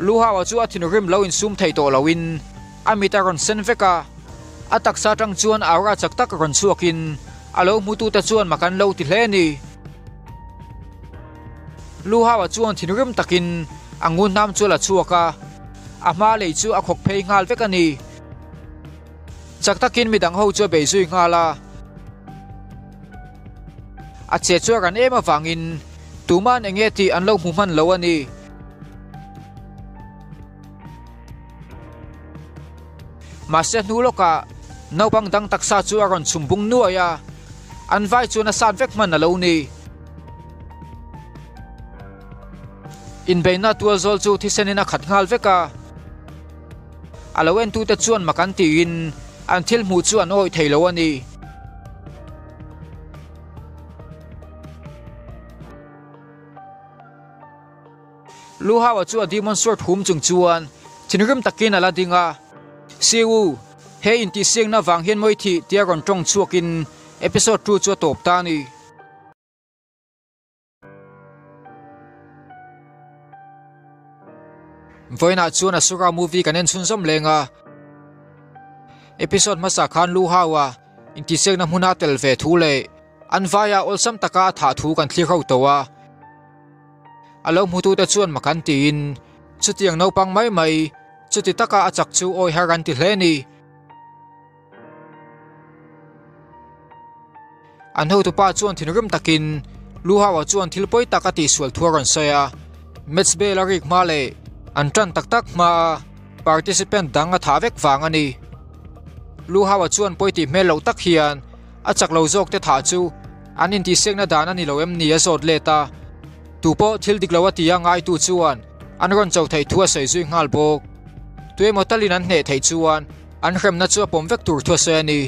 Luhaua chu a thinrim lo insum thei tawh loin a mit a rawn sen vek a, a taksa atang chuan aura chak tak rawn chhuakin a lo hmutute chuan mak an lo ti hle a ni. Luhaua chuan thinrim takin a ngunhnam chu a la chhuak a, a hma lei chu a khawk phei nghal vek a ni. Chak takin midang ho chu a bei zui nghal a. A che chu a ran em avangin tuman enge tih an lo hmu hman lo a ni. Mahse hnu lawkah. Naupang dang taksa chu a rawn chhum bung nuai a, an vai chuan a sat vek hman a lo ni. Inbeihna tualzawl chu thisenin a khat nghal vek a. A lo entute chuan mak an tiin an thil hmuh chu an awih thei lo a ni. Luhawa chu a Demon Sword hum chung chuan thinrim takin a la ding a, Siu, he intihsiakna vang hian mawi thih tia rawn tawng chhuakin episode ii chu a tawp ta a ni. Vawiinah chuan Asura movie kan en chhunzawm leng a, episode hmasa khan Luhawa intihsiakna hmuna tel ve thu leh an vaia awlsam taka a thah thu kan thlir ho tawh a. A lo hmutute chuan mak an tiin chutiang naupang mai mai chuti taka a chak chu awi har an ti hle a ni. An hotupa chuan thinrim takin Luhawa chuan thil pawi tak a tihsual thu a rawn sawi a, Match bell a rik hma leh an tan tak tak hmaa participant dang a thah vek vang a ni. Luhawa chuan pawi tih hmel loh tak hian a chak lo zawk te thah chu an intihsiakna dan a ni lo em ni a zawt let a, tupawh thil dik lo a ti a ngaitu chuan an rawn cho theih thu a sawi zui nghal bawk. Tuemaw talin an hneh theih chuan an hremna chu a pawm vek tur thu a sawi a ni.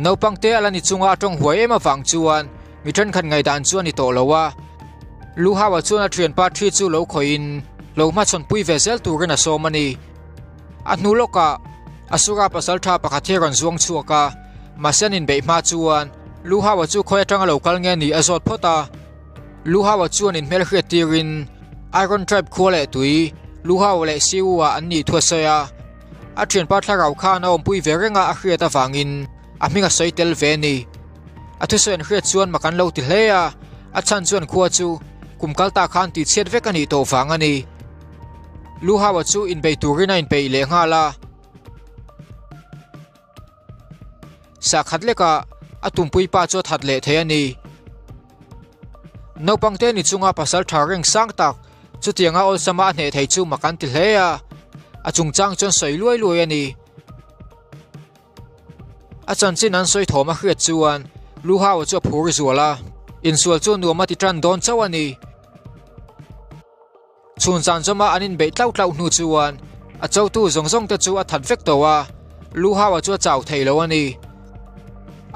Naupang te a la ni chunga a tawng huai em avang chuan mi thenkhat ngaihdan chu a ni tawh lo a, Luhawa chuan a thianpa thi chu lo khawihin lo hmachhawn pui ve zel turin a sawm a ni. A hnu lawkah Asura pasaltha pakhat hi a rawn zuang chhuak a, mahse an inbeih hma chuan Luhawa chu khawi atanga lo kal nge ni a zawt phawt a. Luhawa chuan inhmelhriat tirin Iron Tribe khua leh tui Luhawa leh Siu-ah an nih thu a sawi a. A thianpa thlarau khan a awmpui ve reng a a hriat avangin a hming a sawi tel ve a ni. A thusawi an hriat chuan mak an lo ti hle a, a chhan chuan khua chu kum kal ta khan tihchhiat vek a nih tawh vang a ni. Luhawa chu inbei turin a inpeih leh nghal a. Sakhat lekah a tumpui pa chu a that leh thei a ni. Naupang te ni chunga pasal tha reng sang tak chutianga awlsama a hneh thei chu mak an ti hle a, a chungchang chuan sawi luai luai a ni. A chanchin an sawi thawm a hriat chuan Luhao chu a phur zual a, insual chu nuam a ti tan dawn chauh a ni. Chhun zan zawma an inbeih tlauh tlauh hnu chuan a chotu zawng zawng te chu a that vek tawh a, Luhao chu a chau thei lo a ni.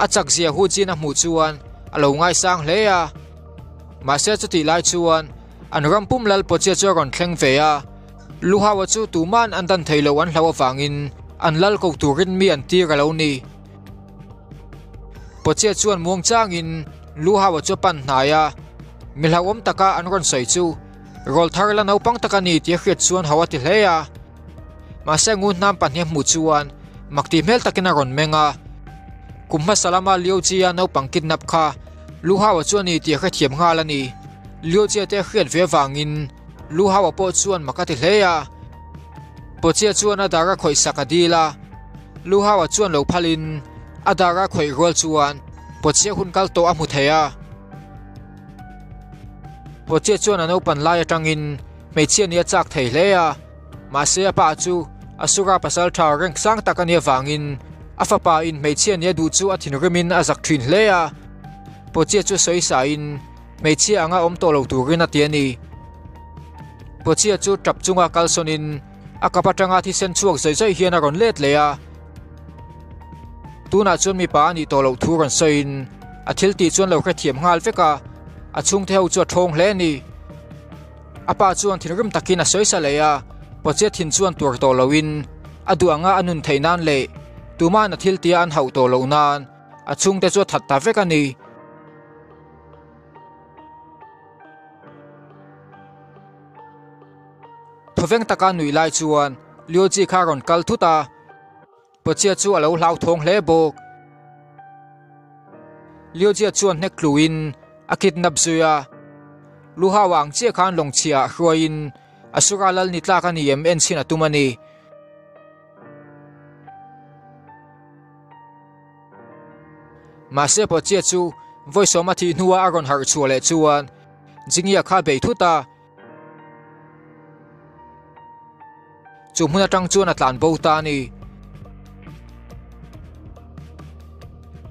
A chak zia hu chin a hmuh chuan a lo ngaisang hle a, mahse chutih lai chuan an ram pum lal pawchia chu a rawn thleng ve a, Luhaua chu tuman an dan thei lo an hlauh avangin an lal ko turin mi an tir a lo ni. Pawchia chuan muang changin Luhaua chu a pan hnai a, mi hlauhawm taka an rawn sawi chu rawlthar la naupang tak a ni tih a hriat chuan ho a ti hle a. Mahse ngunhnam pahnih a hmuh chuan mak tih hmel takin a rawn meng a. Kum hmasa lama Liu Jia naupang kidnap kha Luhaua chu a ni tih a hrethiam nghal a ni. Liu Jia te a hriat ve avangin Luhaua pawh chuan mak a ti hle a. Pawchia chuan a dar a khawih sak a dil a. Luhaua chuan lo phalin a dar a khawih rual chuan Pawchia hun kal tawh a hmu thei a. Pawchia chuan a naupan lai atangin hmeichhia nia chak thei hle a. Mahse a pa chu Asura pasal tha rank sang tak a nih avangin a fapa in hmeichhia nia duh chu a thinrimin a zak thin hle a. Pawchia chu sawi sain Hmeichhia anga awm tawh lo turin a ti a ni. Pawchia chu tap chunga kalsawnin a kap atanga thisen chhuak zawih zawih hian a rawn let leh a. Tunah chuan mipa a nih tawh loh thu rawn sawiin a thil tih chuan lo hrethiam nghal vek a, a chhungte ho chu a thawng hle a ni. A pa chuan thinrim takin a sawi sa leh a, Pawchia thin chuan tuar tawh loin a duh anga a nun theih nan leh tuma'n a thil tia an hauh tawh loh nan a chhungte chu a that ta vek a ni. Thawveng taka nuih lai chuan Lioji kha a rawn kal thut a, Pawchia chu a lo hlauthawng hle bawk. Liojia chuan hnek tluin a kidnap zui a, Luhao ang chiah khan lawngchhiah ah hruaiin Asura lal ni tlak a ni em en chhin a tum a ni. Mahse Pawchia chu vawisawm a thih hnuah a rawn harh chhuah leh chuan Jingia kha bei thut a. Chu hmun atang chuan a tlan bo ta a ni.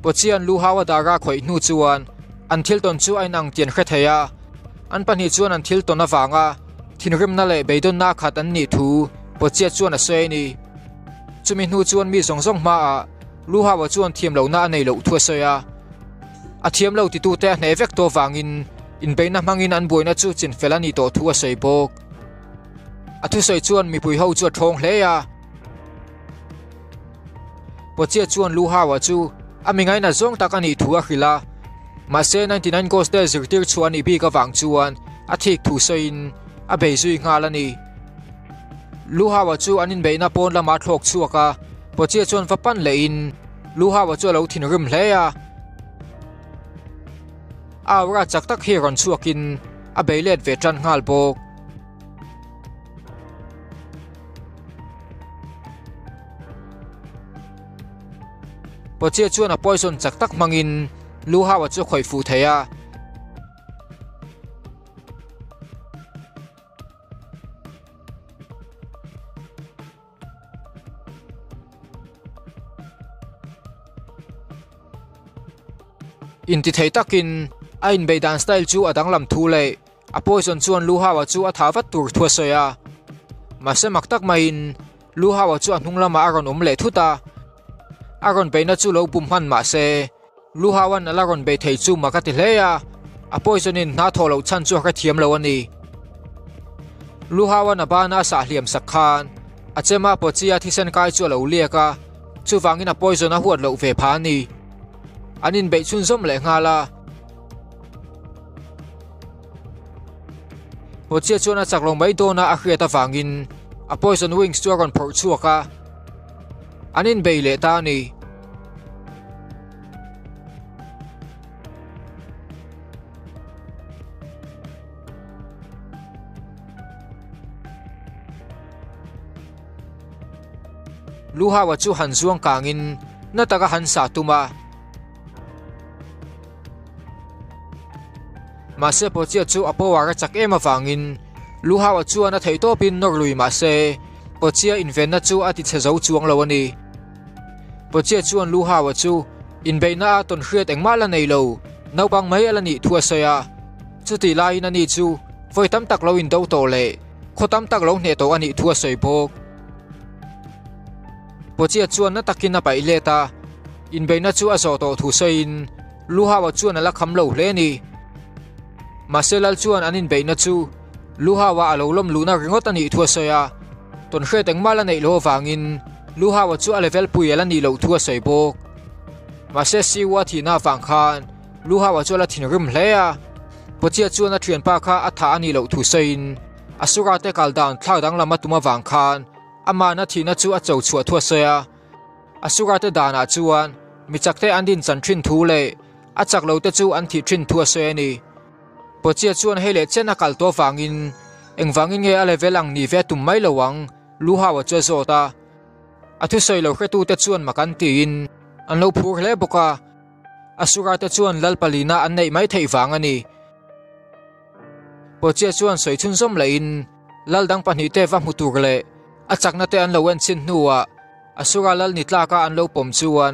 Pochia'n lu hau a dar a khawih hnu chuan an thil tawn chu a inang tih an hre thei a, an pahnih chuan an thil tawn avanga thinrimna leh beidawnna khat an nih thu Pochia chuan a sawi a ni. Chumi hnu chuan mi zawng zawng hmaah lu haua chuan thiam lohna a nei loh thu a sawi a, a thiam lo titute a hneh vek tawh avangin inbeihna hmangin an buaina chu chinfel a nih tawh thu a sawi bawk. A thusawi chuan mipui ho chu a ṭhawng hle a. Pochia chuan Lu Hao-a chu a mi ngainat zawng tak a nih thu a hrilh a, mahse 99 Ghost te zirtir chhuah a nih bik avang chuan a thik thu sawiin a bei zui nghal a ni. Lu Hao-a chu an inbeihna pawn lamah a thlawk chhuak a, Pochia chuan va pan lehin Lu Hao-a chu a lo thinrim hle a. A aura chak tak hi rawn chhuakin a bei let ve tan nghal bawk. Pochia chuan a poison chak tak hmangin Lu Hao-a chu a khawih fuh thei a. Intithei takin a inbeih dan style chu a danglam thu leh A poison chuan Lu Hao-a chu a thah vat tur thu a sawi a. Mahse mak tak maiin Lu Hao-a chu a hnung lamah a rawn awm leh thut a. A rawn beihna chu lo bum hman mahse Lu Hao-a'n a la rawn beih thei chu mak a ti hle a. A poison in hna thawh loh chhan chu a hrethiam lo a ni. Lu Hao-a'n a bana a sah hliam sak khan a chema Pochi-a thisen kai chu a lo liak a, chuvangin a poison a huat loh ve pha a ni. An inbeih chhunzawm leh nghal a. Pochia chuan a chak lo mai dawn a a hriat avangin a poison wings chu a rawn phawrh chhuak a, an inbei leh ta a ni. Lu Hao-a chu han zuang kangin na taka han sah tum a. Mahse Pochia chu a power a chak em avangin Lu Hao-a chuan a theihtawpin nawr lui mahse Pochia invenna chu a tichhe zo chuang lo a ni. Pochia chuan Lu Hao-a chu inbeihna a tawn hriat engmah la nei lo, naupang mai a la nih thu a sawi a. Chutih laiin ani chu vawi tam tak lo indo tawh leh khaw tam tak lo hneh tawh a nih thu a sawi bawk. Pochia chuan na takin a paih let a, inbeihna chu a zawh tawh thu sawiin Lu Hao-a chuan a la kham lo hle a ni. Mahse Lal chuan an inbeihna chu Lu Hao-a a lo lawm luhna ringawt a nih thu a sawi a, tawnhriat engmah la neih loh avangin Lu Hao-a chu a level pui a la nih loh thu a sawi bawk. Mahse Siu-a thihna avang khan Lu Hao-a chu a la thinrim hle a, Pochia chuan a thianpa kha a thah a nih loh thu sawiin Asura te kal dan thlak danglam a tum avang khan Amahna thihna chu a cho chhuah thu a sawi a, Asura te danah chuan mi chakte an din chan thin thu leh a chak lo te chu an thih thin thu a sawi a ni. Pochia chuan hei leh chen a kal tawh avangin engvangin nge a level ang ni ve tum mai lo ang Lu Hao-a chu a zawt a. A thusawi lo hretute chuan mak an tiin an lo phur hle bawk a, Asura te chuan lal palina an neih mai theih vang a ni. Pochia chuan sawi chhunzawm lehin Lal dang pahnihte va hmu tur leh a chakna te an lo en chin hnuah Asura lal ni tlaka an lo pawm chuan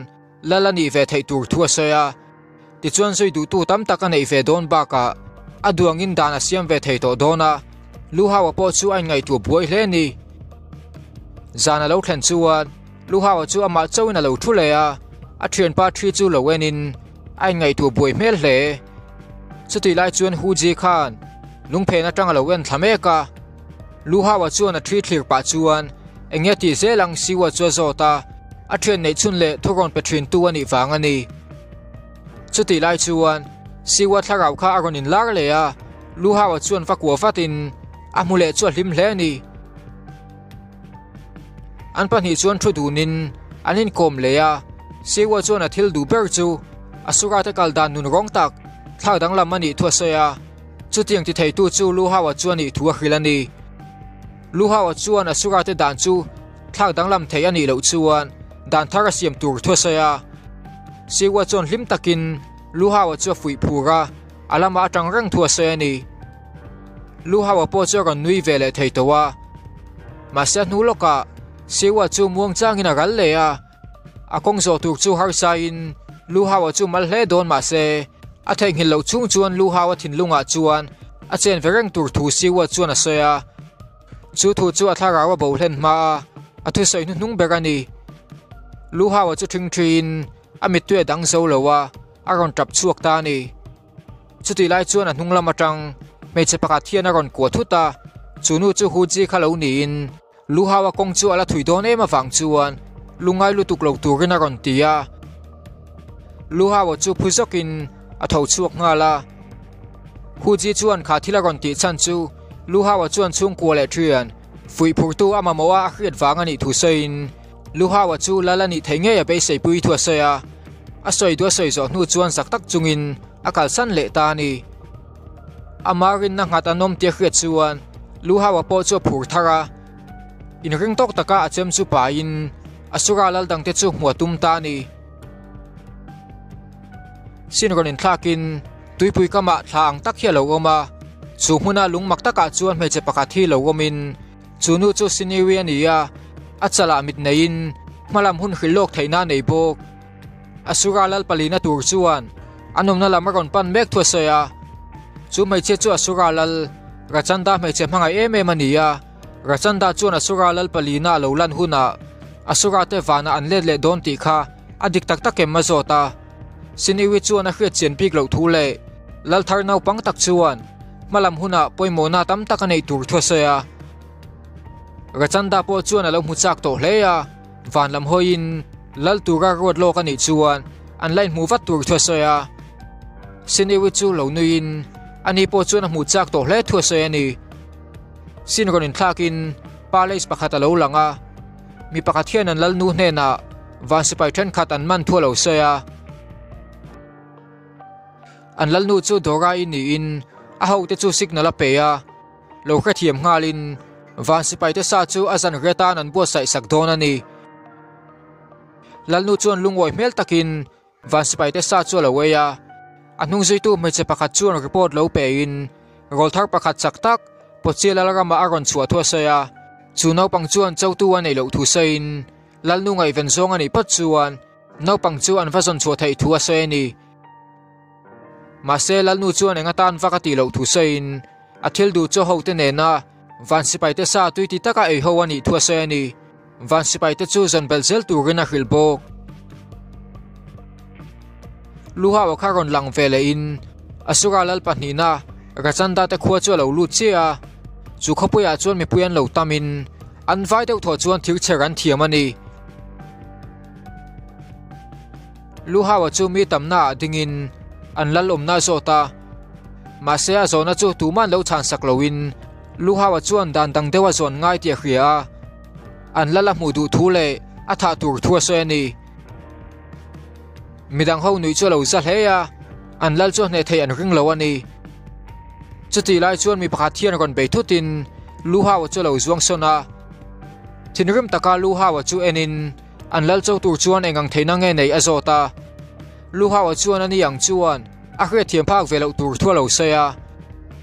lal a nih ve theih tur thu a sawi a. Tichuan zui duhtu tam tak a neih ve dawn bakah a duangin dan a siam ve thei tawh dawn a, Lu Hao-a pawh chu a inngaihtuah buai hle a ni. Zan a lo thlen chuan Lu Hao-a chu amah chauhin a lo thu leh a, a thianpa thi chu lo enin a inngaihtuah buai hmel hle. Chutih lai chuan Hu Ji khan lungphen atang a lo en thla mek a. Lu Hao-a chuan a thi thlir pah chuan eng nge tih zel ang Siwa chu a zawt a, a thian neih chhun leh thurawn pe thin tu a nih vang a ni. Chutih lai chuan Siwa thlarau kha a rawn inlar leh a, Lu Hao-a chuan va kuah vatin a hmu leh chu a hlim hle a ni. An pahnih chuan thu dunin an inkawm leh a, Siwa chuan a thil duh ber chu Asura te kal dan nun rawng tak thlak danglam a nih thu a sawi a, chutiang ti theitu chu Lu Hao-a chu a nih thu a hrilh a ni. Lu Hao-a chuan Asura te dan chu thlak danglam thei a nih loh chuan dan thar a siam tur thu a sawi a. Siwa chuan hlim takin Lu Hao-a chu a fuih phur a, a lamah atang reng thu a sawi a ni. Lu Hao-a pawh chu a rawn nui ve leh thei tawh a. Mahse a hnu lawkah Siwa chu muang changin a ral leh a, a kawng zawh tur chu harsa in. Lu Hao-a chu mal hle dawn mah se, a theihnghilh loh chhung chuan Lu Hao-a thinlungah chuan a chen ve reng tur thu Siwa chuan a sawi a. Chu thu chu a thlarau a bo hlen hma a, a thusawi hnuhnung ber a ni. Lu Hao-a chu ṭhingṭhiin a mittui a dang zo lo a, a rawn ṭap chhuak ta a ni. Chutih lai chuan a hnung lam aṭang hmeichhe pakhat hian a rawn kuah thut a, chu nu chu Hu Ji kha lo niin Lu Hao-a kawng chu a la thui dawn em avang chuan lungngai lutuk lo turin a rawn ti a. Lu Hao-a chu phu zawkin a tho chhuak nghal a. Hu Ji chuan kha thil a rawn tih chhan chu Lu Hao-a chuan chhungkua leh ṭhian fuih phurtu a mamawh a a hriat vang a nih thu sawiin Lu Hao-a chu lal a nih theih ngei a beiseipui thu a sawi a. A sawi duh a sawi zawh hnu chuan zak tak chungin a kalsan leh ta a ni. Ama rinna nghat an awm tih a hriat chuan Lu Hao-a pawh chu a phur thar a. Inring tawk taka a chem chu paiin Asura lal dangte chu hmuh a tum ta a ni. Sin rawn inthlakin tuipui kamah thla ang tak hi a lo awm a, chu hmuna lung mak takah chuan hmeichhe pakhat hi lo awmin chu nu chu Siniwi a ni a, a chalah mit neiin hmalam hun hrilh lawk theihna a nei bawk. Asura lal palina tur chuan an awmna lam a rawn pan mek thu a sawi a, chu hmeichhia chu Asura lal Rachanda hmeichhe hmangaih em em a ni a, Rachanda chuan Asura lal palina a lo lan hunah Asura te vanah an let leh dawn tih kha a dik tak tak em a zawt a. Siniwi chuan a hriat chian bik loh thu leh lal thar naupang tak chuan hmalam hunah pawimawhna tam tak a neih tur thu a sawi a. Rachanda pawh chuan a lo hmu chak tawh hle a. Van lam hawiin lal tura ruat lawk a nih chuan an la inhmuh vat tur thu a sawi a. Siniwi chu lo nuiin ani pawh chuan a hmuh chak tawh hle thu a sawi a ni. Sin rawn inthlakin palace pakhat a lo lang a, mi pakhat hian an lalnu hnenah van sipai thenkhat an man thu a lo sawi a. An lalnu chu Dora-i niin a hote chu signal a pe a. Lo hrethiam nghalin van sipaite sa chu a zan riat tan an buatsaih sak dawn a ni. Lalnu chuan lungawi hmel takin van sipaite sa chu a lo ei a. A hnung zuitu hmeichhe pakhat chuan report lo pein rawlthar pakhat chak tak Pawchia Lalramah a rawn chhuah thu a sawi a. Chu naupang chuan chotu a neih loh thu sawiin Lalnu ngaihven zawng a nih phawt chuan naupang chu an va zawn chhuah theih thu a sawi a ni. Mahse Lalnu chuan eng atan vak a tih loh thu sawiin A thil duh chaw hote nena van sipaite sa tui ti taka ei ho a nih thu a sawi a ni. Van sipaite chu zawn belh zel turin a hrilh bawk. Luhau-a kha rawn lang ve lehin Asura lal pahnihna Rachanda te khua chu a lo lut chiah a. Chu khawpuiah chuan mipui an lo tamin an vai deuh thawh chuan thirchher an thiam a ni. Luhau-a chu mi tamna ah dingin an lal awmna a zawt a. Mahse a zawhna chu tuman lo chhan sak loin Luhau-a chuan dan dang deuh a zawn ngai tih a hria a. An lal a hmuh duh thu leh a thah tur thu a sawi a ni. Midang ho nuih chu a lo za hle a, an lal chu a hneh theih an ring lo a ni. Chutih lai chuan mi pakhat hian rawn bei thutin Luhau-a chu a lo zuang sawn a. Thinrim taka Luhau-a chu enin An lal cho tur chuan eng ang theihna nge nei a zawt a. Luhau-a chuan a ni ang chuan a hriatthiam phak ve loh tur thu a lo sawi a.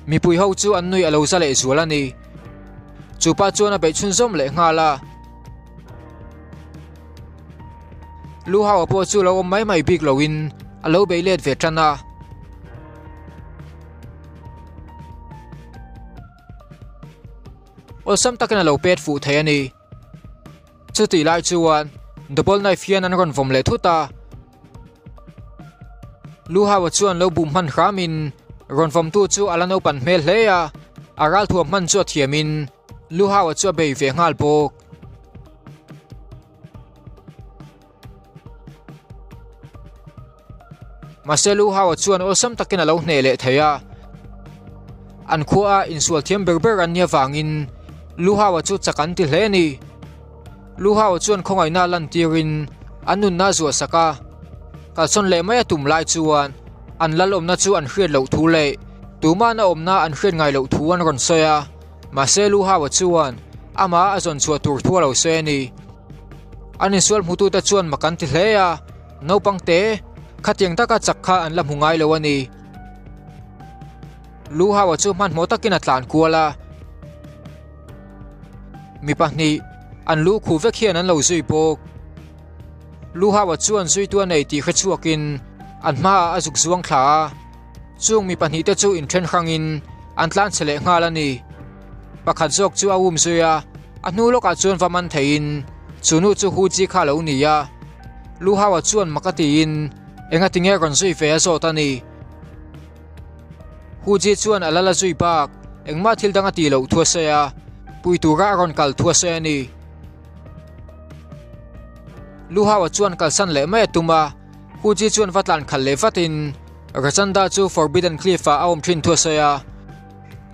Mipui ho chu an nui a lo za leh zual a ni. Chu pa chuan a beih chhunzawm leh nghal a. Luhau-a pawh chu lo awm mai mai bik loin a lo bei let ve tan a. Awlsam takin a lo pet fuh thei a ni. Chutih lai chuan double knife hian an rawn vawm leh thut a. Luhau-a chuan lo bum hman hramin rawn vawmtu chu a la naupan hmel hle a, a ralthuam hman chu a thiamin Luhau-a chu a bei ve nghal bawk. Mahse Luhau-a chuan awlsam takin a lo hneh leh thei a. An khua a insual thiam ber ber an nih avangin Luhau-a chu chak an ti hle a ni. Luhau-a chuan khawngaihna lantirin an nunna a zuah sak a. Kalsawn leh mai a tum lai chuan an lal awmna chu an hriat loh thu leh tumahna awmna an hriat ngai loh thu an rawn sawi a. Mahse Luhau-a chuan amah a zawn chhuah tur thu a lo sawi a ni. An insual hmutute chuan mak an ti hle a. Naupang te, khatiang taka chak kha an la hmu ngai lo a ni. Luhau-a chu hmanhmawh takin a tlan kual a. Mi pahnih, an lu khuh vek hian an lo zui bawk. Lu Hau-a chuan zuitu a nei tih hre chhuakin an hmaah a zuk zuang thla a, chung mi pahnihte chu inthen hrangin an tlan chhe leh nghal a ni. Pakhat zawk chu a um zui a, a hnu lawkah chuan va man theiin chu nu chu Hu Ji kha a lo ni a. Lu Hau-a chuan mak a tiin enga tinge rawn zui ve a zawt a ni. Hu Ji chuan a lal a zui bak engmah thil dang a tih loh thu a sawi a, pui tura a rawn kal thu a sawi a ni. Lu Hao-a chuan kalsan leh mai a tum a, Hu Ji chuan va tlan khalh leh vatin Rachanda chu Forbidden Cliff-ah a awm thin thu a sawi a.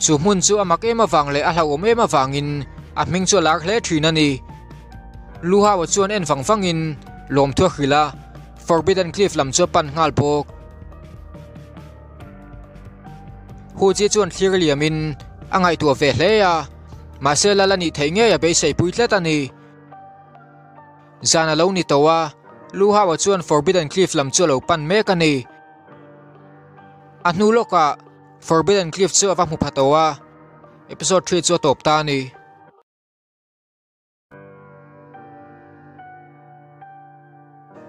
Chu hmun chu a mak em avang leh a hlauhawm em avangin a hming chu a lar hle thin a ni. Lu Hao-a chuan en vang vangin lawmthu a hrilh a. Forbidden Cliff lam chu a pan nghal bawk. Hu Ji chuan thlir liamin a ngaihtuah ve hle a, mahse lal a nih theih ngei a beisei pui tlat a ni. Zan a lo ni tawh a, Lu Hao-a chuan Forbidden Cliff lam chu a lo pan mek a ni. A hnu lawkah Forbidden Cliff chu a va hmu pha tawh a, episode 3 chu a tawp ta a ni.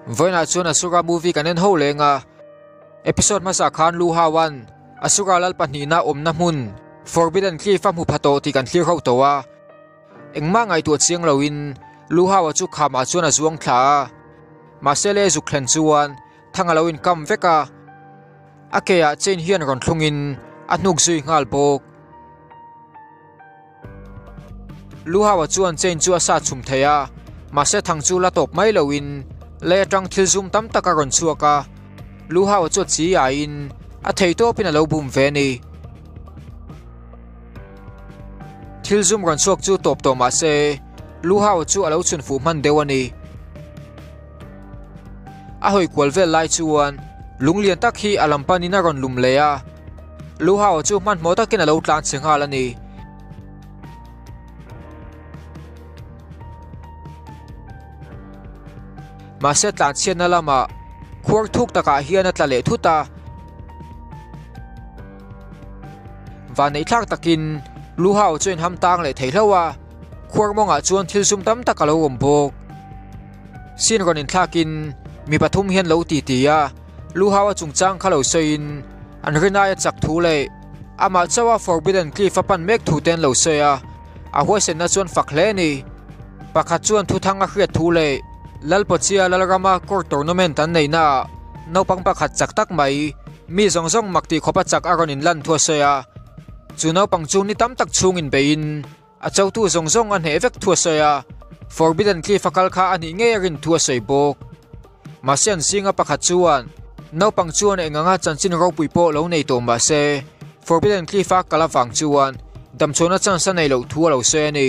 Vawiinah chuan Asura movie kan en ho leng a, episode hmasa khan Lu Hauan Asura lal pahnihna awmna hmun Forbidden Cliff a hmu pha tawh tih kan thlir ho tawh a. Engmah ngaihtuah chiang loin Lu Haua chu khamah chuan a zuang thla a, mahse le zuk thlen chuan thang a lo inkam vek a, a keah chain hian rawn thlungin a hnuk zui nghal bawk. Luhaua chuan chain chu a sa chhum thei a, mahse thang chu la tawp mai loin lei atang thil zum tam tak a rawn chhuak a. Luhaua chu a chi aiin a thei tawpin a lo bum ve a ni. Thil zum rawn chhuak chu tawp tawh mahse Luhaua chu a lo chhun fuh hman deuh a ni. A hawi kual vel lai chuan lung lian tak hi a lam panin a rawn lum leh a, Luhao chu hmanhmawh takin a lo tlan chhe nghal a ni. Mahse tlan chhiatna lamah khuar thuk takah hian a tla leh thut a. Vanneih thlak takin Luhao chu a inham tang leh thei hlauh a, khuar mawngah chuan thil sum tam tak a lo awm bawk. Sin rawn inthlakin mi pathum hian lo ti ti a, Luhao a chungchang kha lo sawiin an rinai a chak thu leh amah chauha Forbidden Cliff a pan mek thu te an lo sawi a, a huaisenna chuan fak hle a ni. Pakhat chuan thuthang a hriat thu leh Lalpawchia Lalrama court tournament an neihnaah naupang pakhat chak tak mai mi zawng zawng mak tih khawpa chak a rawn inlan thu a sawi a, chu naupang chu ni tam tak chhung inbeihin A chotu zawng zawng a hneh vek thu a sawi a, Forbidden Cliff a kal kha a nih ngei a rin thu a sawi bawk. Mahse an zinga pakhat chuan naupang chuan eng anga chanchin ropui pawh lo nei tawh mahse Forbidden Cliff a kal avang chuan damchhuahna chance a nei loh thu a lo sawi a ni.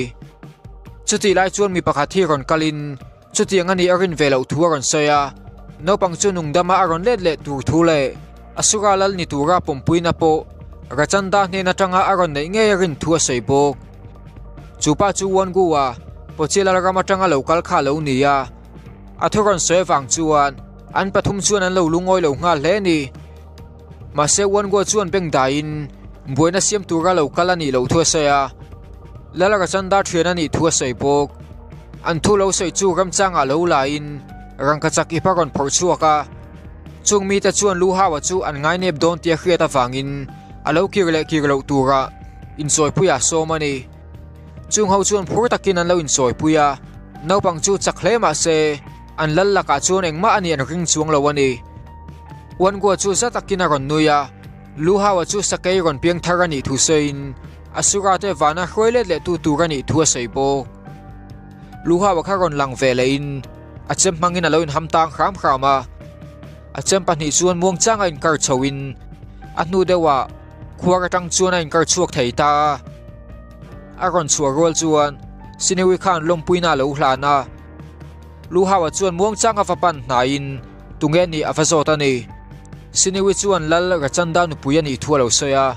Chutih lai chuan mi pakhat hi rawn kalin chutiang a nih a rin ve loh thu a rawn sawi a, naupang chu nungdama a rawn let leh tur thu leh Asura lal ni tura pawmpuina pawh Rachanda hnen atanga a rawn neih ngei a rin thu a sawi bawk. Chu pa chu Wangua, Pochi Lalram atanga lo kal kha a lo ni a, a thu rawn sawi avang chuan an pathum chuan an lo lungawi lo nghal hle a ni. Mahse Wangua chuan beng daiin buaina siam tura lo kal a nih loh thu a sawi a, Lal Rachanda thian a nih thu a sawi bawk. An thu lo sawi chu ramchangah lo laiin rangkachak ip a rawn phawrh chhuak a. Chung mite chuan Lu Hau-a chu an ngainep dawn tia hriat avangin a lo kir leh kir loh tura insawipuia sawm a ni. Chung ho chuan phur takin an lo insawipui a, naupang chu chak hle mah se an lal lakah chuan engmah a nih an ring chuang lo a ni. Uangua chu za takin a rawn nui a, Lu Hau-a chu sakei rawn piang thar a nih thu sawiin Asura te vana hruai let leh tu tur a nih thu a sawi bawk. Lu Hau-a kha rawn lang ve lehin A chem hmangin a lo inham tang hram hram a, a chem pahnih chuan muangchang a inkar chhoin a hnu deuhah khuar atang chuan a inkar chhuak thei ta a. A rawn chhuah rual chuan Sinewi khan lawmpuina a lo hlan a, Luhaua chuan muangchang a va pan hnaiin tunge nih a va zawt a ni. Sinewi chuan Lal Rachanda nupui a nih thu a lo sawi a,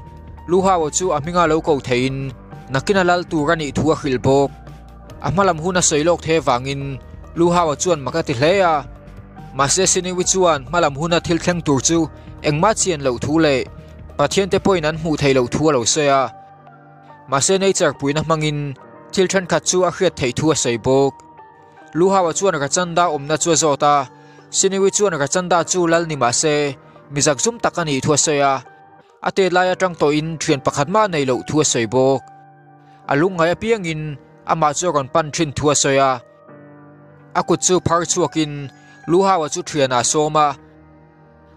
Luhaua chu a hminga lo ko theiin nakin a lal tur a nih thu a hrilh bawk. A hmalam hun a sawi lawk the vangin Lu Hao-a chuan mak a ti hle a. Mahse Siniwi chuan hmalam huna thil thleng tur chu engmah chian loh thu leh Pathian te pawhin an hmuh theih loh thu a lo sawi a. Mahse nature puina hmangin thil thenkhat chu a hriat theih thu a sawi bawk. Luhawa chuan Rachanda awmna chu a zawt a, Siniwi chuan Rachanda chu lal ni mah se, mi zakzum tak a nih thu a sawi a. A tet lai atang tawhin thian pakhat mah a nei loh thu a sawi bawk. A lungngai apiangin amah chu a rawn pan thin thu a sawi a. A kut chu phar chhuakin Luhawa chu thianah a sawm a.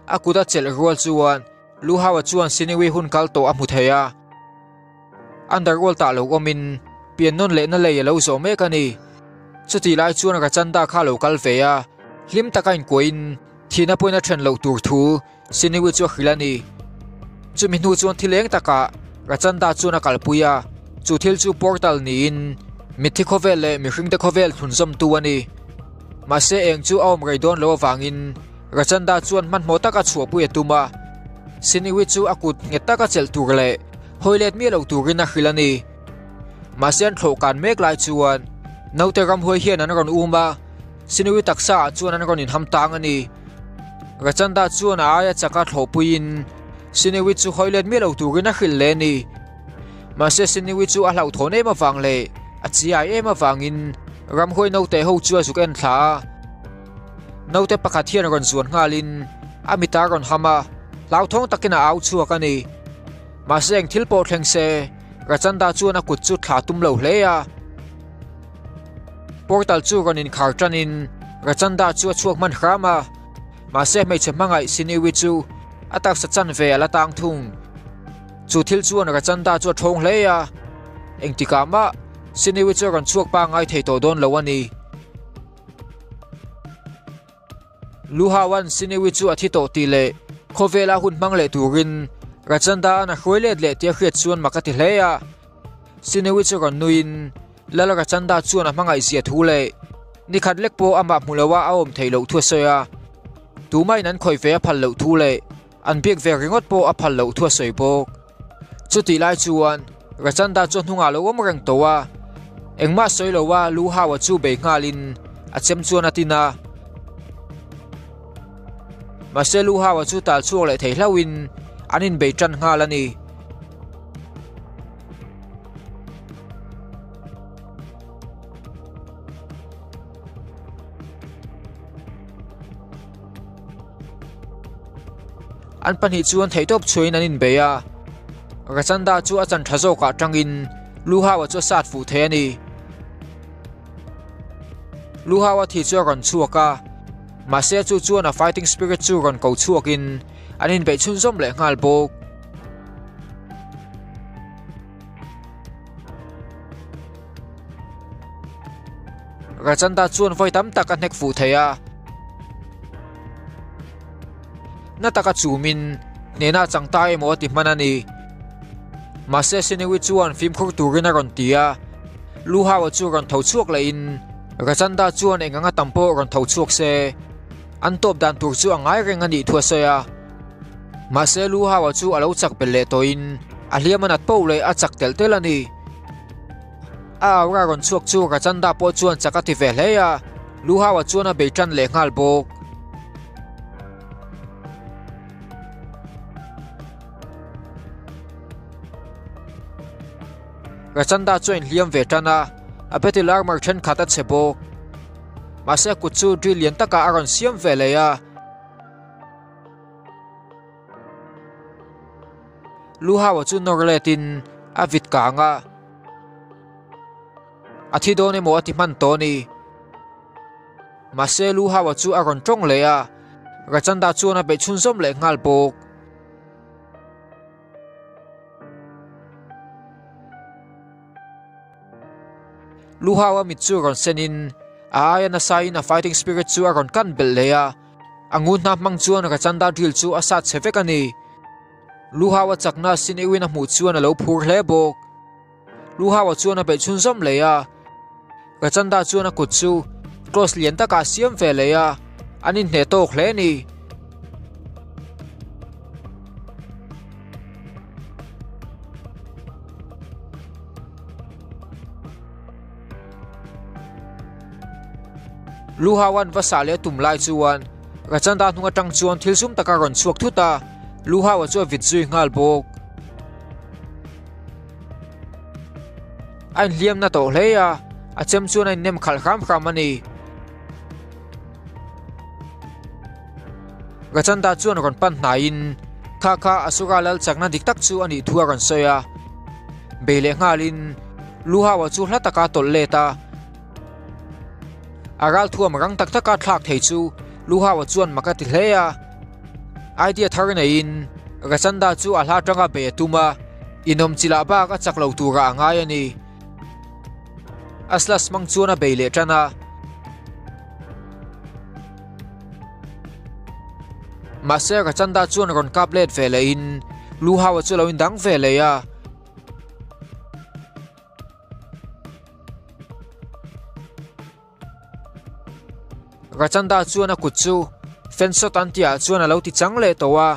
A kut a chelh rual chuan Luhawa chuan Siniwi hun kal tawh a hmu thei a. Underworld ah lo awmin pian nawn lehna lei a lo zawh mek a ni. Chutih lai chuan Rachanda kha a lo kal ve a, hlim taka inkuahin thihna pawhin a then loh tur thu Siniwi chu a hrilh a ni. Chumi hnu chuan thil eng takah Rachanda chuan a kalpui a, chu thil chu portal niin mitthi khawvel leh mihringte khawvel thlunzawmtu a ni. Mahse eng chu a awm rei dawn lo avangin Rachanda chuan hmanhmawh taka chhuahpui a tum a, Siniwi chu a kut nghet taka chelh tur leh hawi let miah lo turin a hrilh a ni. Mahse an thlawh kan mek lai chuan naute ramhuai hian an rawn um a, Siniwi taksa ah chuan an rawn inham tang a ni. Rachanda chuan a aia chaka thlawhpuiin Siniwi chu hawi let miah lo turin a hrilh leh a ni. Mahse Siniwi chu a hlauhthawn em avang leh a chiai em avangin ramhuai naute ho chu a zuk en thla a. Naute pakhat hian rawn zuan nghalin a mit a rawn ham a, hlauthawng takin a au chhuak a ni. Mahse eng thil pawh thleng se, Rachanda chuan a kut chu thla tum lo hle a. Portal chu rawn inkhar tanin Rachanda chu a chhuak hman hram a, mahse hmeichhe hmangaih Siniwi chu a taksa chanve a la tang thung. Chu thil chuan Rachanda chu a thawng hle a, engtikah mah Siniwi chu a rawn chhuak pangngai thei tawh dawn lo a ni. Luhawan Siniwi chu a thi tawh tih leh khawvela hun hmang leh turin Rachanda-a'n a hruai let leh tih a hriat chuan mak a ti hle a. Siniwi chu rawn nuiin Lal Rachanda chuan a hmangaih zia thu leh nikhat lek pawh amah hmu loa a awm theih loh thu a sawi a. Tumahin an khawih ve a phal loh thu leh an biak ve ringawt pawh a phal loh thu a sawi bawk. Chutih lai chuan Rachanda chu a hnungah lo awm reng tawh a, engmah sawi lo a lu hau a chu bei nghalin a chem chuan a tin a. Mahse lu hau a chu tal chhuak leh thei hlauhin an inbei tan nghal a ni. An pahnih chuan theihtawp chhuahin an inbei a, Rachanda chu a chan tha zawkah tangin Luhawa chu a sat fuh thei a ni. Luhawa thi chu a rawn chhuak a, mahse chu chuan a fighting spirit chu rawn ko chhuakin an inbeih chhunzawm leh nghal bawk. Rachanda chuan vawi tam tak a hnek fuh thei a. Na taka chumin hnena chang ta emaw a ti hman a ni. Mahse Siniwi chuan fimkhur turin a rawn ti a, Luhawa chu rawn tho chhuak lehin Rachanda chuan eng anga tam pawh rawn tho chhuak se, an tawp dan tur chu a ngai reng a nih thu a sawi a. Mahse Luhawa chu a lo chak belh leh tawhin a hliam a nat poh leh a chak telh telh a ni. A aura rawn chhuak chu Rachanda pawh chuan chak a ti ve hle a, Luhawa chuan a bei tan leh nghal bawk. Rachanda chu a inhliam ve tan a, a battle armor thenkhat a chhe bawk. Mahse a kut chu drill lian takah a rawn siam ve leh a. Luhawa chu nawr letin a vit kang a, a thi dawn emaw a ti hman tawh a ni. Mahse Luhawa chu a rawn tawng leh a, Rachanda chuan a beih chhunzawm leh nghal bawk. Luhawa mit chu rawn senin a aia nasain a fighting spirit chu a rawn kan belh leh a. A ngun hna hmang chuan Rachanda drill chu a sat chhe vek a ni. Luhawa chakna sin euhin a hmuh chuan a lo phur hle bawk. Luhawa chuan a beih chhunzawm leh a. Rachanda chuan a kut chu cross lian takah a siam ve leh a, an inhneh tawk hle a ni. Luhawan va sah leh a tum lai chuan Rachanda hnung atang chuan thil sum taka rawn chhuak thut a, Luhawa chu a vit zui nghal bawk. A inhliam na tawh hle a, a chem chuan a innem khalh hram hram a ni. Rachanda chuan rawn pan hnaiin kha kha Asura lal chakna dik tak chu a nih thu a rawn sawi a. Bei leh nghalin Luhaua chu hla taka tawlh let a. A ralthuam rang tak taka thlak thei chu Luhaua chuan mak a ti hle a. Idea thar neiin Rachanda chu a hla atanga bei a tum a, inawm chilah bak a chak lo turah a ngai a ni. Aslas hmang chuan a bei leh tan a. Mahse Rachanda chuan rawn kap let ve lehin Luhaua chu lo indang ve leh a. Rachanda chuan a kut chu Fensot an tihah chuan a lo ti chang leh tawh a,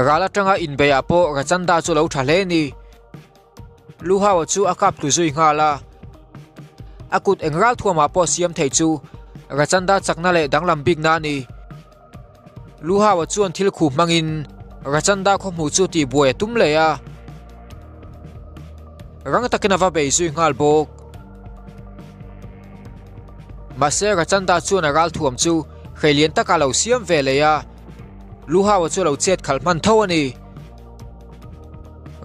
ral atanga inbeiah pawh Rachanda chu a lo tha hle a ni. Luhaua chu a kap tlu zui nghal a, a kut eng ral thuamah pawh siam thei chu Rachanda chakna leh danglam bikna a ni. Luhaua chuan thil khuh hmangin Rachanda khawhmuh chu tihbuai a tum leh a, rang takin a va bei zui nghal bawk. Mahse Rachanda chuan a ral thuam chu hreilian taka lo siam ve leh a, Luhaua chu a lo chet khalh hman tho a ni.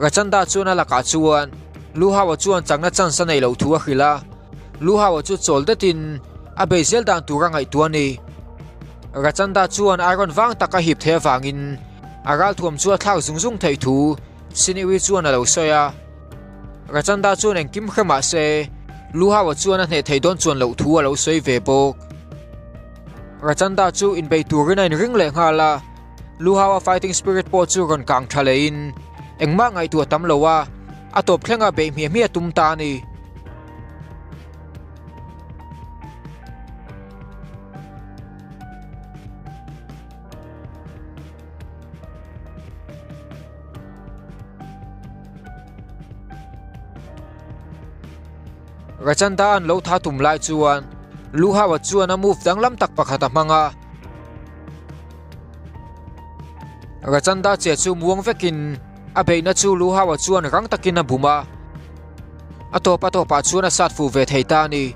Rachanda chuan a lakah chuan Luhaua chuan chakna chance a neih loh thu a hrilh a, Luhaua chu chawl datin a bei zel dan tur a ngaihtuah a ni. Rachanda chuan iron vang tak a hip theih avangin a ralthuam chu a thlak zung zung theih thu Siniwi chuan a lo sawi a. Rachanda chuan engkim hre mah se Luhaua chuan a hneh theih dawn chuan loh thu a lo sawi ve bawk. Rachanda chu inbei turin a inring leh nghal a. Luhaua fighting spirit pawh chu rawn kang tha lehin engmah ngaihtuah tam lo a, a tawp thlenga beih hmiah hmiah tum ta a ni. Rachanda an lo tha tum lai chuan Luhaua chuan a move danglam tak pakhat a hmang a. Rachanda che chu muang vekin a beihna chu Luhaua chuan rang takin a bum a, a tawp a tawpah chuan a sat fuh ve thei ta a ni.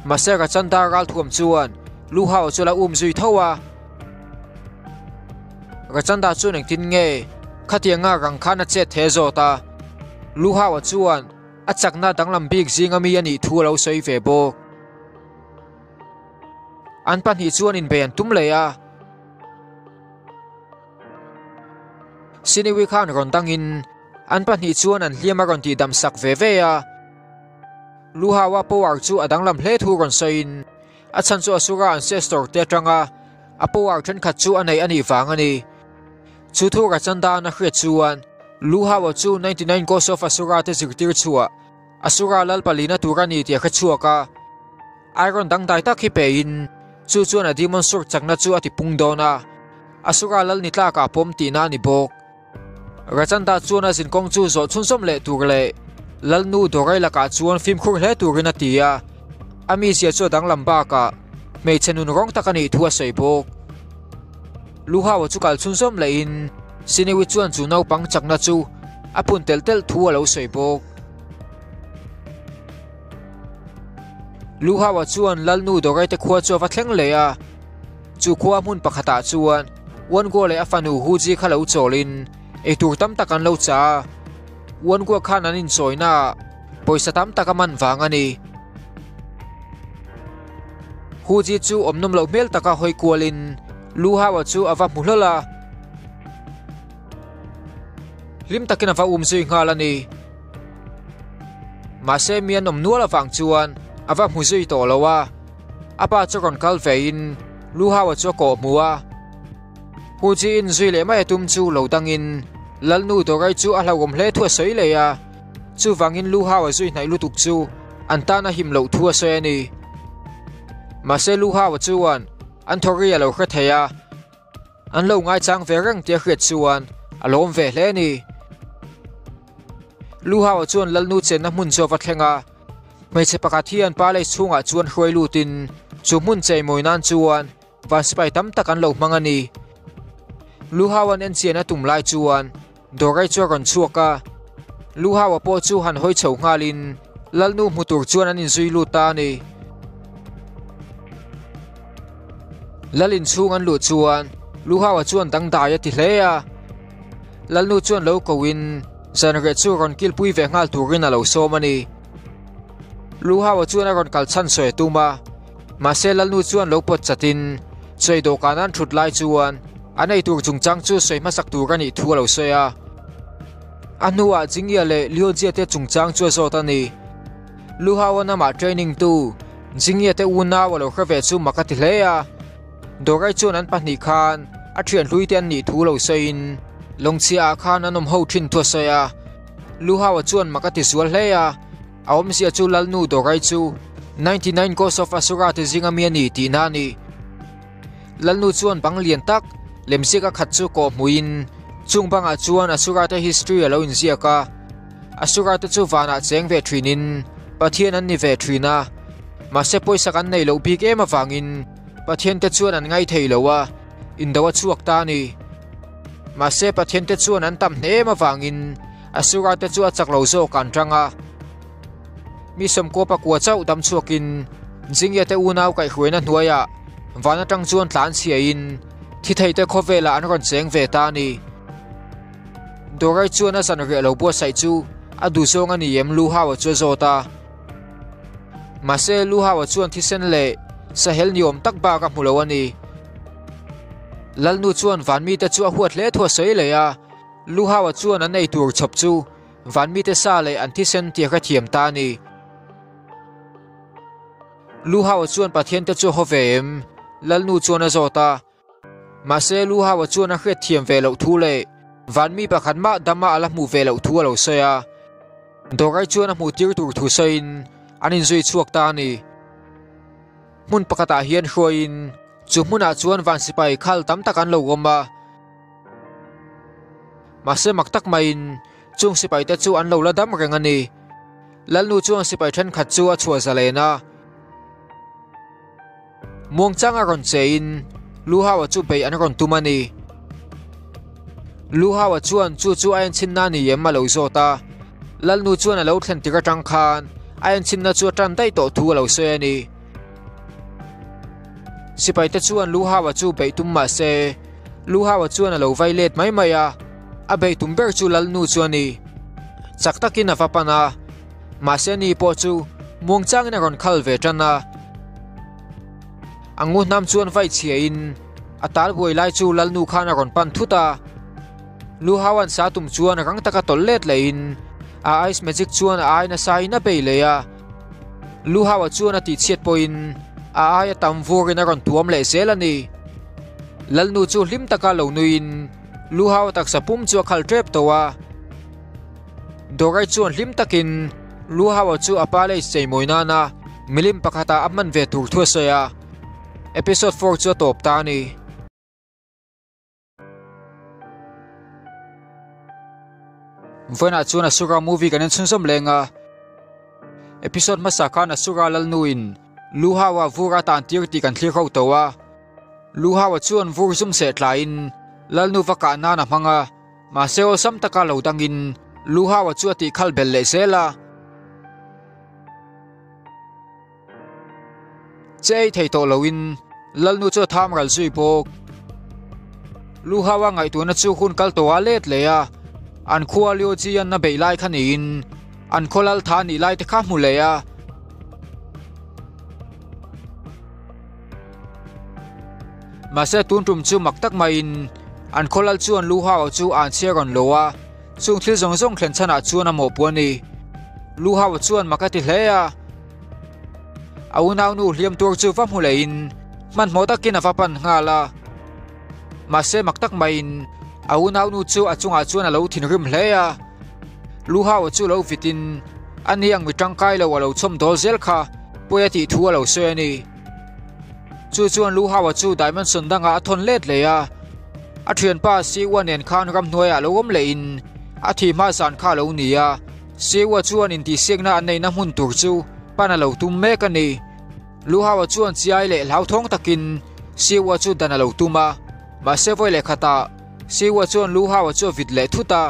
Mahse Rachanda ralthuam chuan Luhaua chu a la um zui tho a. Rachanda chuan engtin nge khatianga rang khan a chet the zawt a, Luhaua chuan a chakna danglam bik zinga mi a nih thu a lo sawi ve bawk. An pahnih chuan inbei an tum leh a. Siniwi khan rawn dangin an pahnih chuan an hliam a rawn tihdam sak ve ve a. Luhaua power chu a danglam hle thu rawn sawiin a chhan chu Asura ancestor te atanga a power thenkhat chu a neih a nih vang a ni. Chu thu Rachandan a hriat chuan Luhaua chu 99 Ghosts of Asura te zirtir chhuah Asura lal palina tur a ni tih a hre chhuak a. Iron dangdai tak hi pein chu chuan a demon sword chakna chu a ti pung dawn a, Asura lal ni tlakah pawm tihna a ni bawk. Rachanda chuan a zinkawng chu zawh chhunzawm leh tur leh Lalnu Dorai lakah chuan fimkhur hle turin a ti a, a mizia chu a danglam bakah hmeichhe nun rawng tak a nih thu a sawi bawk. Luhaua chu kal chhunzawm lehin Siniwi chuan chu naupang chakna chu a phun telh telh thu a lo sawi bawk. Luhaua chuan Lalnu Doraite khua chu a va thleng leh a, chu khua hmun pakhatah chuan Uangua leh a fanu Huji kha lo chawlin eitur tam tak an lo chah a, Uangua khan an inchawinaah pawisa tam tak a man vang a ni. Huji chu awm nawm loh hmel taka hawi kualin Luhaua chu a va hmu hlawl a, hlim takin a va um zui nghal a ni. Mahse mi an awm nual avang chuan a va hmu zui tawh lo a, a pa chu rawn kal vein Luhaua chu a kawh hmu a. Huchiin zui leh mai a tum chu lo dangin Lalnu Dorai chu a hlauhawm hle thu a sawi leh a, chuvangin Luhaua zui hnaih lutuk chu an tan a him loh thu a sawi a ni. Mahse Luhaua chuan an thawri a lo hre thei a. An lo ngaichang ve reng tia hriat chuan a lawm ve hle a ni. Luhau chuan Lalnu chenna hmun chu a va thleng a, hmeichhe pakhat hian palace chhungah chuan hruai lutin chu hmun cheimawi nan chuan van sipai tam tak an lo hmang a ni. Luhau an enchian a tum lai chuan Dorai chu a rawn chhuak a, Luhau-a pawh chu han hawi chho nghalin Lalnu hmu tur chuan an inzui lut ta a ni. Lal inchhung an luh chuan Luhaua chuan dangdai a ti hle a. Lalnu chuan lo koin zanriah chu rawn kilpui ve nghal turin a lo sawm a ni. Luhaua chuan a rawn kal chhan sawi a tum a, mahse Lalnu chuan lo pawt chatin sawi dawhkan an thut lai chuan an eitur chungchang chu sawi hmasak tur a nih thu a lo sawi a. A hnuah Jingya leh Liujia te chungchang chu a zawt a ni. Luhaua namah training tu Jingya te unau a lo hre ve chu mak a ti hle a. Dawrai chuan an pahnih khan a thian hlui te an nih thu lo sawiin lawngchhia ah khan an awm ho thin thu a sawi a. Luhaua chuan mak a ti zual hle a, a awmzia chu Lalnu Dawrai chu 99 Ghosts of Asura te zinga mi a ni tihna a ni. Lalnu chuan bang lian tak lemziak a khat chu kawh hmuin chung bangah chuan Asura te history a lo inziak a. Asura te chu vanah cheng ve thinin Pathian an ni ve thin a, mahse pawisa kan nei loh bik em avangin Pathian te chuan an ngai thei lo a, indo a chhuak ta a ni. Mahse Pathian te chuan an tam hne em avangin Asura te chu a chak lo zawk an tang a. Mi sawmkua pakua chauh dam chhuakin Jingya te unau kaihhruaina hnuaiah van atang chuan tlan chhiain thi thei te khawvelah an rawn cheng ve ta a ni. Dorai chuan a zanriah lo buatsaih chu a duhzawng a ni em Luhaua chu a zawt a. Mahse Luhaua chuan thisen leh sahel ni awm tak bak a hmu lo a ni. Lalnu chuan vanmite chu a huat hle thu a sawi leh a, Luhaua chuan an ei tur chhawp chu vanmite sa leh an thisen tih a hrethiam ta a ni. Luhaua chuan Pathiante chu a haw ve em? Lalnu chuan a zawt a. Mahse, Luhaua chuan a hriat thiam ve loh thu leh vanmi pakhat mah dama a la hmuh ve loh thu a lo sawi a. Dawrai chuan a hmuh tir tur thu sawiin an inzui chhuak ta a ni. Hmun pakhatah hian hruaiin chu hmunah chuan van sipai khal tam tak an lo awm a. Mahse mak tak maiin chung sipaite chu an lo la dam reng a ni. Lalnu chuan sipai thenkhat chu a chhuah zalen a. Muangchang a rawn chein Luhaua chu beih an rawn tum a ni. Luhaua chuan chu chu a enchinna a ni em a lo zawt a. Lalnu chuan a lo thlen tir atang khan a enchinna chu a tan daih tawh thu a lo sawi a ni. Sipaite chuan Luhaua chu beih tum mah se Luhaua chuan a lo vai let mai mai a, a beih tum ber chu Lalnu chu a ni. Chak takin a va pan a. Mahse ni pawh chu muangchangin a rawn khal ve tan a. A nguhnam chuan vai chhiain a tal buai lai chu Lalnu khan a rawn pan thut a. Luhauan sa tum chuan rang taka tawlh let lehin a ice magic chuan a ai nasa in a bei leh a. Luhaua chuan a tihchhiat pawhin a aia tam vurin a rawn tuam leh zel a ni. Lalnu chu hlim taka lo nuiin Luhaua taksa pum chu a khal tep tawh a. Dorai chuan hlim takin Luhaua chu a palace cheimawi nana milim pakhatah a hman ve tur thu a sawi a, episode 4 chu a tawp ta a ni. Vawiinah chuan Asura movie kan en chhunzawm leng a, episode hmasa khan Asura Lalnuin Luhaua vur a tan tir tih kan thlir ho tawh a, Luhaua chuan vur zum seh tlaiin Lalnu va kah nan a hmang a. Mahse awlsam taka lo dangin Luhaua chu a tih khal belh leh zel a. Che ei thei tawh loin Lalnu chu a tham ral zui bawk. Luhaua ngaihtuahna chu hun kal tawhah let leh a, an khua Liujian a beih lai kha niin an khaw lal tha nih lai te kha hmu leh a. Mahse tun tum chu mak tak maiin an khaw lal chuan Lu Hao chu an chhiar rawn lo a, chung thil zawng zawng thlen chhanah chuan a mawhpuh a ni. Lu Hao chuan mak a ti hle a, a unaunu hliam tur chu va hmu lehin hmanhmawh takin a va pan nghal a. Mahse mak tak maiin a unaunu chu a chungah chuan a lo thinrim hle a, Lu Hao chu lo vitin a ni ang mi tangkai lo a lo chhawm dawl zel kha pawi a tih thu a lo sawi a ni. Chu chuan Lu Hao-a chu dimension dangah a thawn let leh a, a thianpa Siu-a nen khan ramhnuaiah lo awm lehin a thi hma zan kha a lo ni a, Siu-a chuan intihsiakna an neihna hmun tur chu pan a lo tum mek a ni. Lu Hao-a chuan chiai leh hlauthawng takin Siu-a chu dan a lo tum a, mahse vawi leh khatah Siu-a chuan Lu Hao-a chu a vit leh thut a.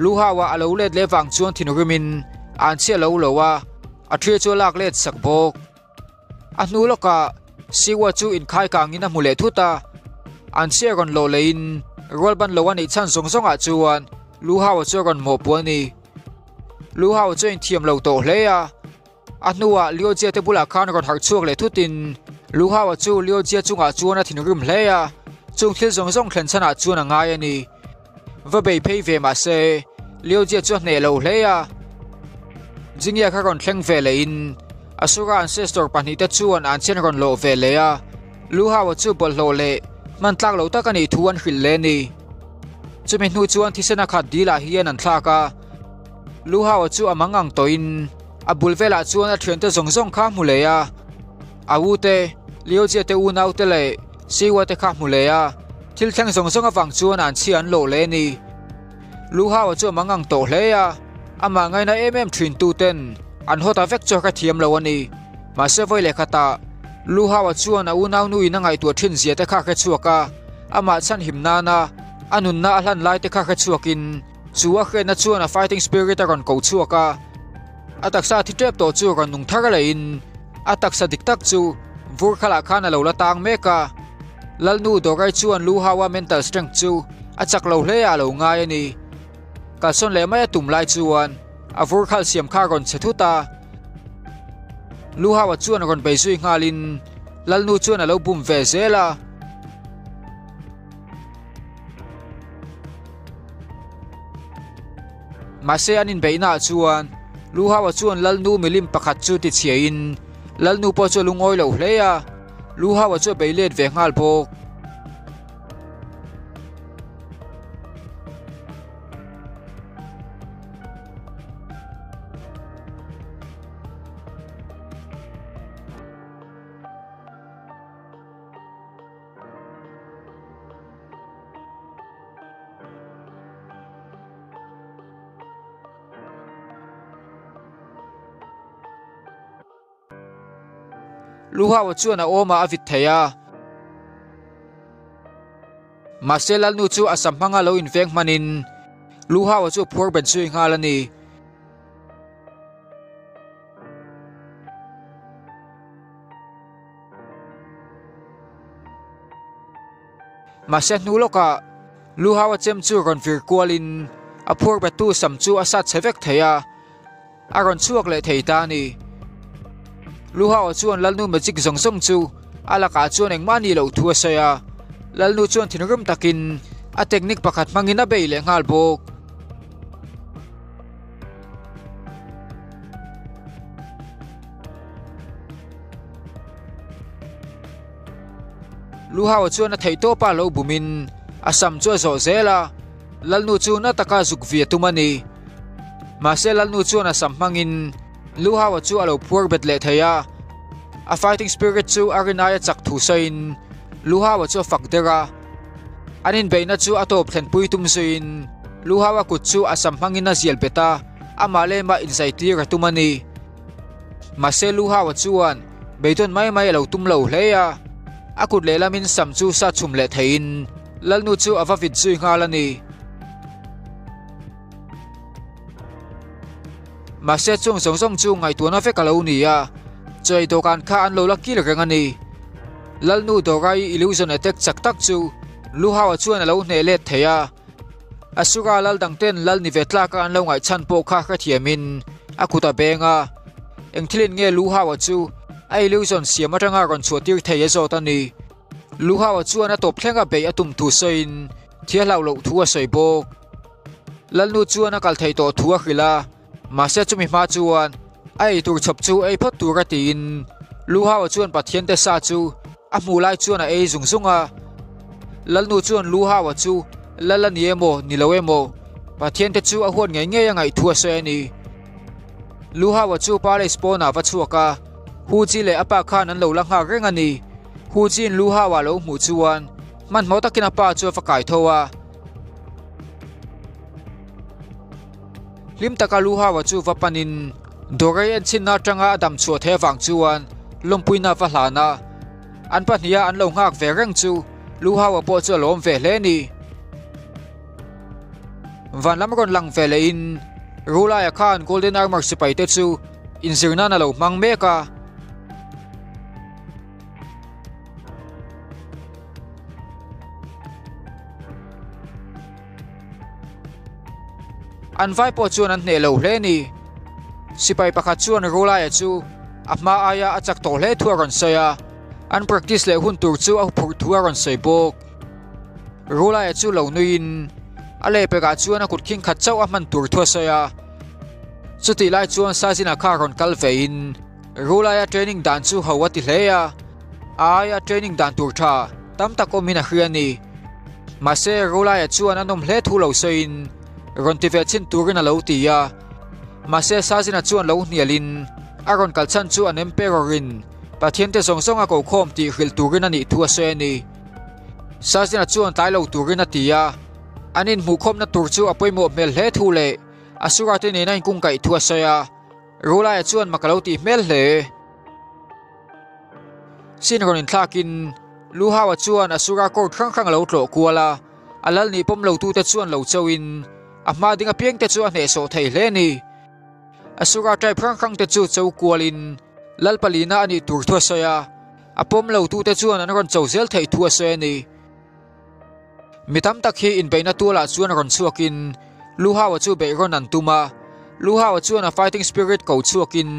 Lu Hao-a a lo let leh vang chuan thinrimin a an chhiah lo lo a, a thil chu a lak let sak bawk. A hnu lawkah. Siwa chu inkhai kangin a hmu leh thut a, an chhia rawn lawh lehin rualban lo a neih chhan zawng zawngah chuan Lu Hao chu a rawn mawhpuh a ni. Lu Hao chu a inthiam lo tawh hle a, a hnuah Liu Jia te bulah khan rawn harh chhuak leh thutin Lu Hao chu Liu Jia chungah chuan a thinrim hle a, chung thil zawng zawng thlen chhanah chuan a ngai a ni. Va bei phei ve mah se, Liu Jia chu a hneh lo hle a. Jingya kha rawn thleng ve lehin Asura ancestor pahnihte chuan an chhian rawn lawh ve leh a, Lu Hao chu bawlhhlawh leh hman tlak lo tak a nih thu an hrilh leh a ni. Chumi hnu chuan thisen a khat dil ah hian an thlak a, Lu Hao chu a mang ang tawhin a bul velah chuan a thiante zawng zawng kha a hmu leh a, a u te, Liu Jia te unau te leh Siwa te kha hmu leh a, thil thleng zawng zawng avang chuan an chhia an lawh leh a ni. Lu Hao chu a mang ang tawh hle a, amah ngaina em em thin tu ten an haw ta vek chu a hrethiam lo a ni. Mahse vawi leh khatah Lu Hao chuan a unau nu in a ngaihtuah thin zia te kha hre chhuak a, amah chhan him nana a nunna a hlan lai te kha hre chhuak in chu a hriatna chuan a fighting spirit a rawn ko chhuak a. A taksa thi tep tawh chu rawn nung thar leh in a taksa dik tak chu vur khalah khan a lo la tang mek a. Lalnu Dorai chuan Lu Hao-a mental strength chu a chak lo hle ah a lo ngai a ni. Kalsawn leh mai a tum lai chuan a vur khal siam kha a rawn che thut a. Lu Hao-a chuan rawn bei zui nghalin Lalnu chuan a lo bum ve zel a. Mahse an inbeihnaah chuan Lu Hao-a chuan Lalnu milim pakhat chu tichhiain Lalnu pawh chu a lungawi lo hle a, Lu Hao-a chu a bei let ve nghal bawk. Luhaua chuan a awmah a vit thei a. Mahse Lalnu chu a sam hmanga lo inveng hmanin Luhaua chu a phuar bet zui nghal a ni. Mahse hnu lawkah Luhaua chem chu rawn vir kualin a phuar bettu sam chu a sat chhe vek thei a. A rawn chhuak leh thei ta a ni. Luhao chuan Lalnu magic zawng zawng chu a lakah chuan engmah a nih loh thu a sawi a. Lalnu chuan thinrim takin a technique pakhat hmangin a bei leh nghal bawk. Luhao chuan a theihtawpa lo bumin a sam chu a zawh zel a. Lalnu chu na taka zuk vi a tum a ni. Mahse Lalnu chuan a sam hmangin Lu Hao-a chu a lo phuar bet leh thei a. A fighting spirit chu a rin aia chak thu sawiin Lu Hao-a chu a fak der a. An inbeihna chu a tawp thlenpui tum zuiin Lu Hao-a kut chu a sam hmangin a zial bet a, amah lema inzaitir a tum a ni. Mahse Lu Hao-a chuan beidawn mai mai a lo tum lo hle a, a kut lehlamin sam chu sa chhum leh theiin Lalnu chu a va vit zui nghal a ni. Mahse chung zawng zawng chu ngaihtuahna vek a lo ni a, chawi dawhkan kha an lo la kil reng a ni. Lalnu Dorai illusion attack chak tak chu Lu Hao-a chuan a lo hneh let thei a. Asura lal dangten lal ni ve tlaka an lo ngaihchhan pawh kha hrethiamin a kut a beng a. Eng thilin nge Lu Hao-a chu a illusion siam atanga rawn chhuahtir thei a zawt a ni. Lu Hao-a chuan a tawp thlenga beih a tum thu sawiin thil a hlauh loh thu a sawi bawk. Lalnu chuan a kal theih tawh thu a hrilh a, mahse chumi hma chuan a ei tur chhawp chu ei phawt tur a tiin Lu Hao chuan Pathian te sa chu a hmuh lai chuan a ei zung zung a. Lalnu chuan Lu Hao chu lal a ni emaw ni lo emaw Pathian te chu a huat ngei ngei a ngaih thu a sawi a ni. Lu Hao chu palace pawnah va chhuak a, Hu Ji leh a pa khan an lo la nghak reng a ni. Hu Ji'n Lu Hao a lo hmuh chuan hmanhmawh takin a pa chu a va kai tho a. Hlim taka lu hau a chu va panin Dorei en chhinna atanga a dam chhuah theih avang chuan lawmpuina va hlan a. An pahniha an lo nghak ve reng chu lu hau a pawh chu a lawm ve hle a ni. Van lam rawn lang ve lehin Rulaia khan Golden Armor sipai te chu inzir nan a lo hmang mek a. An vai pawh chuan an hneh lo hle a ni. Sipai pakhat chuan Rulaia chu a hma aia a chak tawh hle thu a rawn sawi a, an practice leh hun tur chu a huphurh thu a rawn sawi bawk. Rulaia chu lo nuiin a lehpekah chuan a kut khing khat chauh a hman tur thu a sawi a. Chutih lai chuan Sazina kha rawn kal vein Rulaia training dan chu ho a ti hle a, a aia training dan tur tha tam tak awmin a hria a ni. Mahse Rulaia chuan a nawm hle thu lo sawiin rawn ti ve chhin turin a lo ti a. Mahse Sazina chuan lo hnialin a rawn kal chhan chu an Emperor-in Pathiante zawng zawng a kokhawm tih hrilh turin a nih thu a sawi a ni. Sazina chuan tlai lo turin a ti a, an inhmuhkhawmna tur chu a pawimawh hmel hle thu leh Asura te nena inkungkaih thu a sawi a, Rulaia chuan mak a lo tih hmel hle. Sin rawn inthlakin Luhaua chuan Asura court hrang hrang a lo tlawh kual a, a lal nih pawm lotute chuan lo chauhin a hma ding apiangte chu a hnehsawh thei hle a ni. Asura tribe hrang hrangte chu cho kualin lal palina a nih tur thu a sawi a, a pawm lotute chuan an rawn cho zel theih thu a sawi a ni. Mi tam tak hi inbeihna tualah chuan rawn chhuakin Luhaua chu beih rawn an tum a, Luhaua chuan a fighting spirit ko chhuakin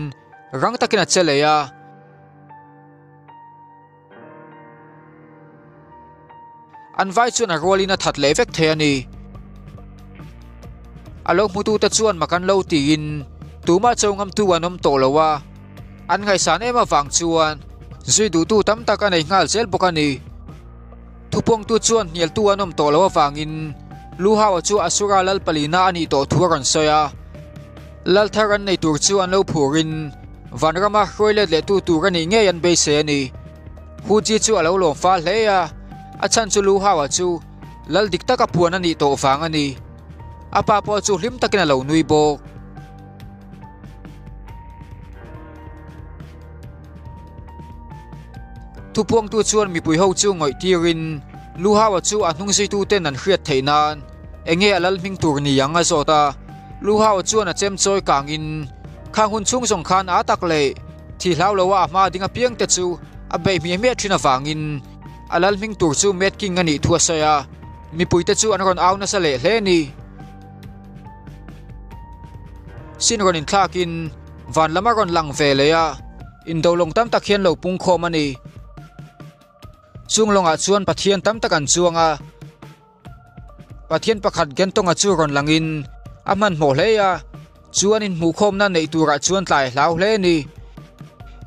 rang takin a che leh a. An vai chuan a rualin a that leh vek thei a ni. A lo hmutute chuan mak an lo tiin tumah cho ngamtu an awm tawh lo a, an ngaihsan em avang chuan zui duhtu tam tak a nei nghal zel bawk a ni. Thupuangtu chuan hnialtu an awm tawh loh avangin Luhaua chu Asura lal palina a nih tawh thu a rawn sawi a. Lal thar an nei tur chu an lo phurin vanrama hruai let lehtu tur a nih ngei an beisei a ni. Huji chu a lo lawm fal hle a, a chhan chu Luhaua chu lal dik taka puan a nih tawh vang a ni. A pa pawh chu hlim takin a lo nui bawk. Thupuangtu chuan mipui ho chu ngawih tirin Luhaua chu a hnung zuituten an hriat theih nan enge a lal hming tur ni ang a zawt a. Luhaua chuan a chem chawi kangin khang hun chhung zawng khan a tak leh thi hlau loa a hma ding apiangte chu a beih hmiah hmiah thin avangin a lal hming tur chu Mad King a nih thu a sawi a. Mipuite chu an rawn au nasa leh hle a ni. Sin rawn inthlakin van lam a rawn lang ve leh a, indo lawng tam tak hian lo pung khawm a ni. Chung lawngah chuan Pathian tam tak an chuang a, Pathian pakhat Gentonga chu rawn langin a hmanhmawh hle a, chuan inhmuhkhawmna neih turah chuan tlai a hlau hle a ni.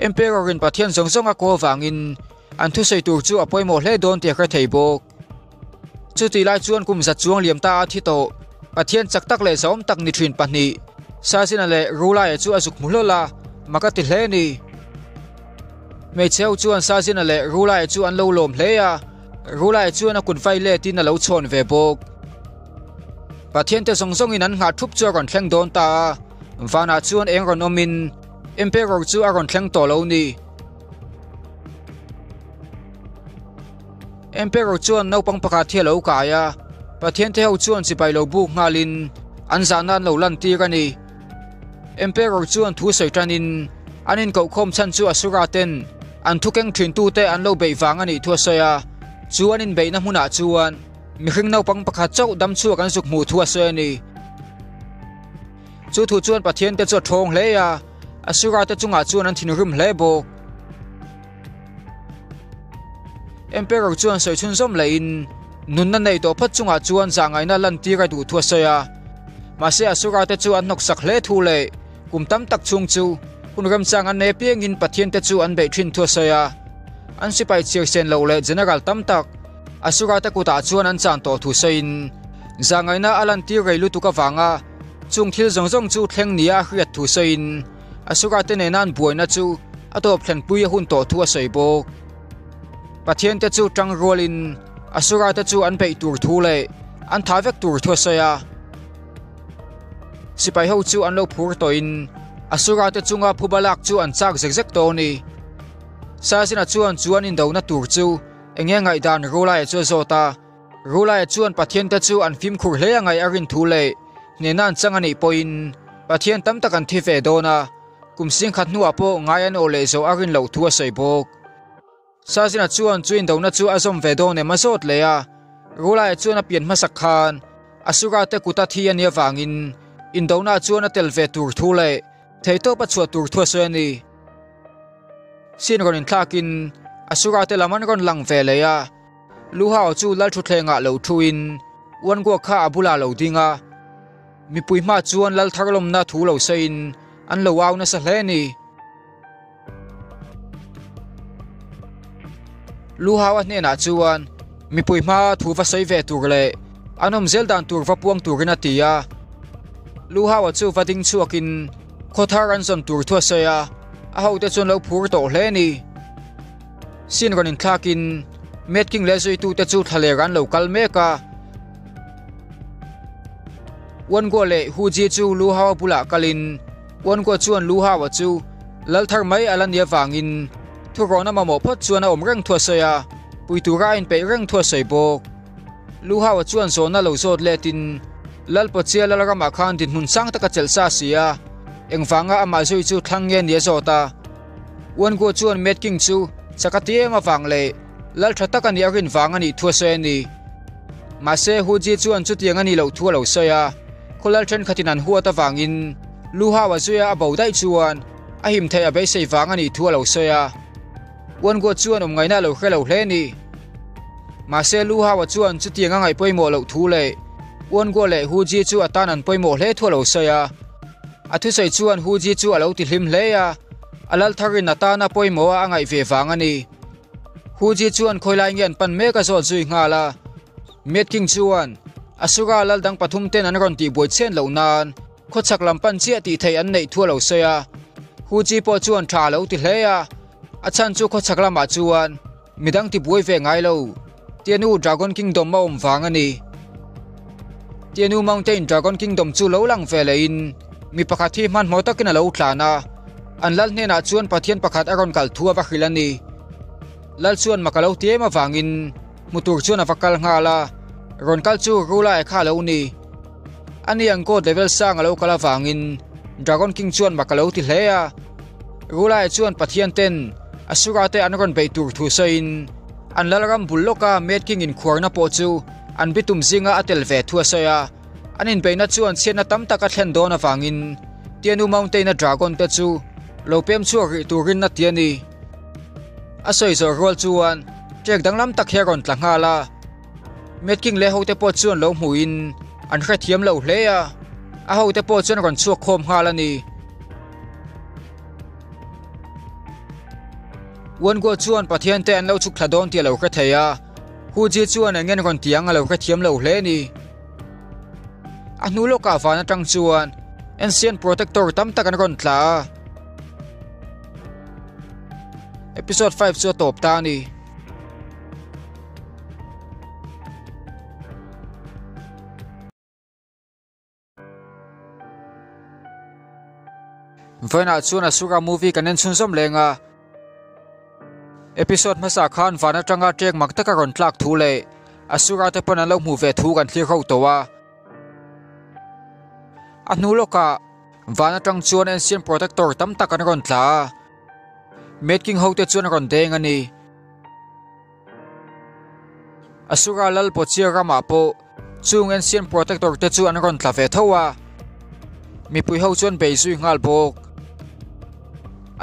Emperor-in Pathian zawng zawng a kaw avangin an thusawi tur chu a pawimawh hle dawn tih a hre thei bawk. Chutih lai chuan kum zat chuang liam ta a thi tawh. Pathian chak tak leh zahawm tak ni thin pahnih, Sazina leh Rulaia chu a zuk hmu hlawl a, mak a ti hle a ni. Hmeichhe ho chuan Sazina leh Rulaia chu an lo lawm hle a, Rulaia chuan a kut vai letin a lo chhawn ve bawk. Pathiante zawng zawngin an nghah thup chu a rawn thleng dawn ta a, vanah chuan eng rawn awmin Emperor chu a rawn thleng tawh lo ni. Emperor chuan naupang pakhat hi a lo kai a, Pathian te ho chuan chibai lo buk nghalin an zahna an lo lantir a ni. Emperor chuan thu sawi tanin an inkohkhawm chhan chu Asura ten an thu keng thintute an lo beih vang a nih thu a sawi a, chu an inbeihna hmunah chuan mihring naupang pakhat chauh dam chhuak an zuk hmuh thu a sawi a ni. Chu thu chuan Pathian te chu a thawng hle a, Asura te chungah chuan an thinrim hle bawk. Emperor chuan sawi chhunzawm lehin nunna nei tawh phawt chungah chuan zahngaihna lantir a duh thu a sawi a. Mahse Asura te chu an hnawksak hle thu leh kum tam tak chhung chu hun remchang an nei apiangin Pathian te chu an beih thin thu a sawi a. An sipai chhiar sen loh leh general tam tak Asura te kutah chuan an chan tawh thu sawiin zahngaihna a lantir rei lutuk avanga chung thil zawng zawng chu thleng nia a hriat thu sawiin Asura te nena an buaina chu a tawp thlenpui a hun tawh thu a sawi bawk. Pathian te chu tang rualin Asura te chu an beih tur thu leh an tha vek tur thu a sawi a. Sipai ho chu an lo phur tawhin Asura te chunga phuba lak chu an chak zek zek tawh a ni. Sazina chuan chu an indona tur chu enge ngaihdan Rulaia chu a zawt a. Rulaia chuan Pathian te chu an fimkhur hle a ngaih a rin thu leh hnehna an chang a nih pawhin Pathian tam tak an thi ve dawn a, kum singkhat hnuah pawh ngai an awh leh zawh a rin loh thu a sawi bawk. Sazina chuan chu indona chu a zawm ve dawn em a zawt leh a, Rulaia chuan a pian hmasak khan Asura te kuta thi a nih avangin Indona chuan a tel ve tur thu leh theihtawp a chhuah tur thu a sawi a ni. Sin rawn inthlakin Asura te lam an rawn lang ve leh a, Lu Hao chu lal thutthlengah lo thuin Wan Guo kha a bulah lo ding a. Mipui hma chuan lal thar lawmna thu lo sawiin an lo au nasa hle a ni. Lu Hao a hnenah chuan mipui hma thu va sawi ve tur leh an awm zel dan tur va puang turin a ti a. Lu Hao-a chu va ding chhuakin khaw thar an zawn tur thu a sawi a, a hote chuan lo phur tawh hle a ni. Sin rawn inthlakin Mad King leh zuitute chu thlaler an lo kal mek a. Wan Guo leh Hu Ji chu Lu Hao-a bulah kalin Wan Guo chuan Lu Hao-a chu lal thar mai a la ni avangin thurawn a mamawh phawt chuan a awm reng thu a sawi a, pui tura a inpeih reng thu a sawi bawk. Lu Hao-a chuan zawhna lo zawt letin Lalpawchia Lalramah khan dinhmun sang taka chelh sa si a, engvanga amah zui chu thlang nge ni a zawt a. Wan Guo chuan Mad King chu chak a ti em avang leh lal tha tak a nih a rin vang a nih thu a sawi a ni. Mahse, Hu Ji chuan chutiang a nih loh thu a lo sawi a, khaw lal thenkhatin an huat avangin Lu Hao-a zuia a bo daih chuan a him theih a beisei vang a nih thu a lo sawi a. Wan Guo chuan awm ngaihna a lo hre lo hle a ni. Mahse, Lu Hao-a chuan chutiang a ngaih pawimawh loh thu leh Wan Guo leh Hu Ji chu a tan an pawimawh hle thu a lo sawi a. A thusawi chuan Hu Ji chu a lo ti hlim hle a, a lal tharin a tana pawimawh a a ngaih ve vang a ni. Hu Ji chuan khawilai nge an pan mek a zawt zui nghal a. Mad King chuan Asura lal dang pathum ten an rawn tihbuai chhen loh nan khawchhak lam pan chiah tih theih an neih thu a lo sawi a. Hu Ji pawh chuan tha a lo ti hle a, a chhan chu khawchhak lamah chuan Midang tibuai ve ngai lo, Tianu Dragon Kingdom a awm vang a ni. Tianu Mountain Dragon Kingdom chu lo lang ve lehin mi pakhat hi hmanhmawh takin a lo tlan a, an lal hnenah chuan Pathian pakhat a rawn kal thu a va hrilh a ni. Lal chuan mak a lo ti em avangin hmu tur chuan a va kal nghal a, rawn kal chu Rulai kha a lo ni. Ani ang God level sang a lo kal avangin Dragon King chuan mak a lo ti hle a. Rulai chuan Pathian ten Asura te an rawn beih tur thu sawiin an lalram bul lawka Mad King inkhuarna pawh chu an bitum zinga a tel ve thu a sawi a. An inbeihna chuan chhiatna tam tak a thlen dawn avangin Tianu Mountain-a Dragon te chu lo pem chhuak rih turin a ti a ni. A sawi zawh rual chuan ṭek danglam tak hi a rawn tla nghal a. Mad King leh hote pawh chuan lo hmuhin an hrethiam lo hle a, a hote pawh chuan rawn chhuak khawm nghal a ni. Wan Guo chuan Pathian te an lo chhuk thla dawn tih a lo hre thei a, Hu Ji chuan eng ngen rawn ti ang a lo hrethiam lo hle a ni. A hnu lawkah van atang chuan Ancient Protector tam tak an rawn tla a. Episode 5 chu a tawp ta a ni. Vawiinah chuan Asura movie kan en chhunzawm leng a, episode hmasa khan van atanga ṭek mak taka rawn tlak thu leh Asura te pawn an lo hmuh ve thu kan thlir ho tawh a. A hnu lawkah van atang chuan Ancient Protector tam tak an rawn tla a, Mad King hote chuan a rawn deng a ni. Asura lal Pawchia ramah pawh chung Ancient Protector te chu an rawn tla ve tho a, mipui ho chuan bei zui nghal bawk.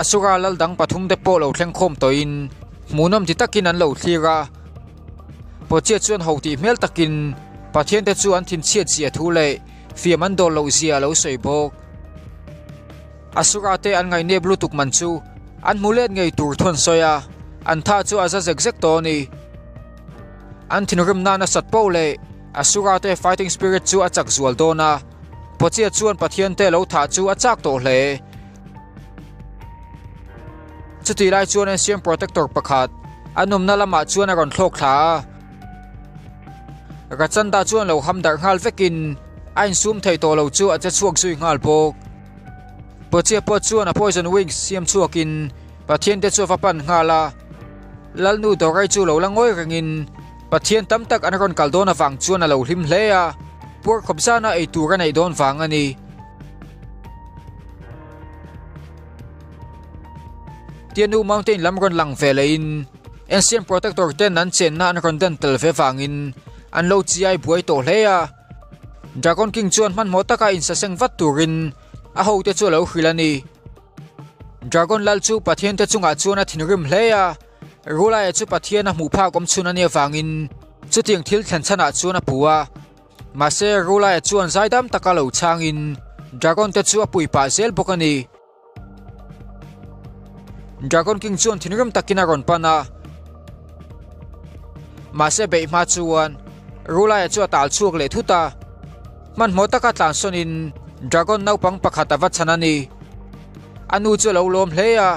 Asura lal dang pathum te pawh lo thleng khawm tawhin hmuhnawm ti takin an lo thlir a, Pawchia chuan ho tih hmel takin Pathian te chu an thinchhiat zia thu leh fiam an dawl loh zia a lo sawi bawk. Asura te an ngaihnep lutuk man chu an hmu let ngei tur thu an sawi a, an tha chu a za zek zek tawh a ni. An thinrim nan a sat poh leh Asura te fighting spirit chu a chak zual dawn a, Pawchia chuan Pathian te lo thah chu a chak tawh hle. Chutih lai chuan Ancient Protector pakhat an awmna lamah chuan a rawn thlawk thla a. Rachanda chuan lo ham darh nghal vekin a insum thei tawh lo chu a che chhuak zui nghal bawk. Pawchia pawh chuan a poison wings siam chhuakin Pathian te chu a va pan nghal a. Lalnu Dorai chu lo la ngawi rengin Pathian tam tak an rawn kal dawn avang chuan a lo hlim hle a, puar khawp zana ei tur a neih dawn vang a ni. Tianu Mountain lam rawn lang ve lehin Ancient Protector ten an chenna an rawn den tel ve vangin an lo chiai buai tawh hle a. Dragon King chuan hmanhmawh taka insaseng vat turin a hote chu a lo hrilh a ni. Dragon lal chu Pathian te chungah chuan a thinrim hle a, Rulaia chu Pathian a hmuh phak awm chhun a nih avangin chutiang thil thlen chhanah chuan a pu a. Mahse Rulaia chuan zaidam taka lo chhangin Dragon te chu a pui pah zel bawk a ni. Dragon King chuan thinrim takin a rawn pan a, mahse beih hma chuan Rulaia chu a tal chhuak leh thut a, hmanhmawh taka tlansawnin Dragon naupang pakhat a va chhan a ni. A nu chu a lo lawm hle a,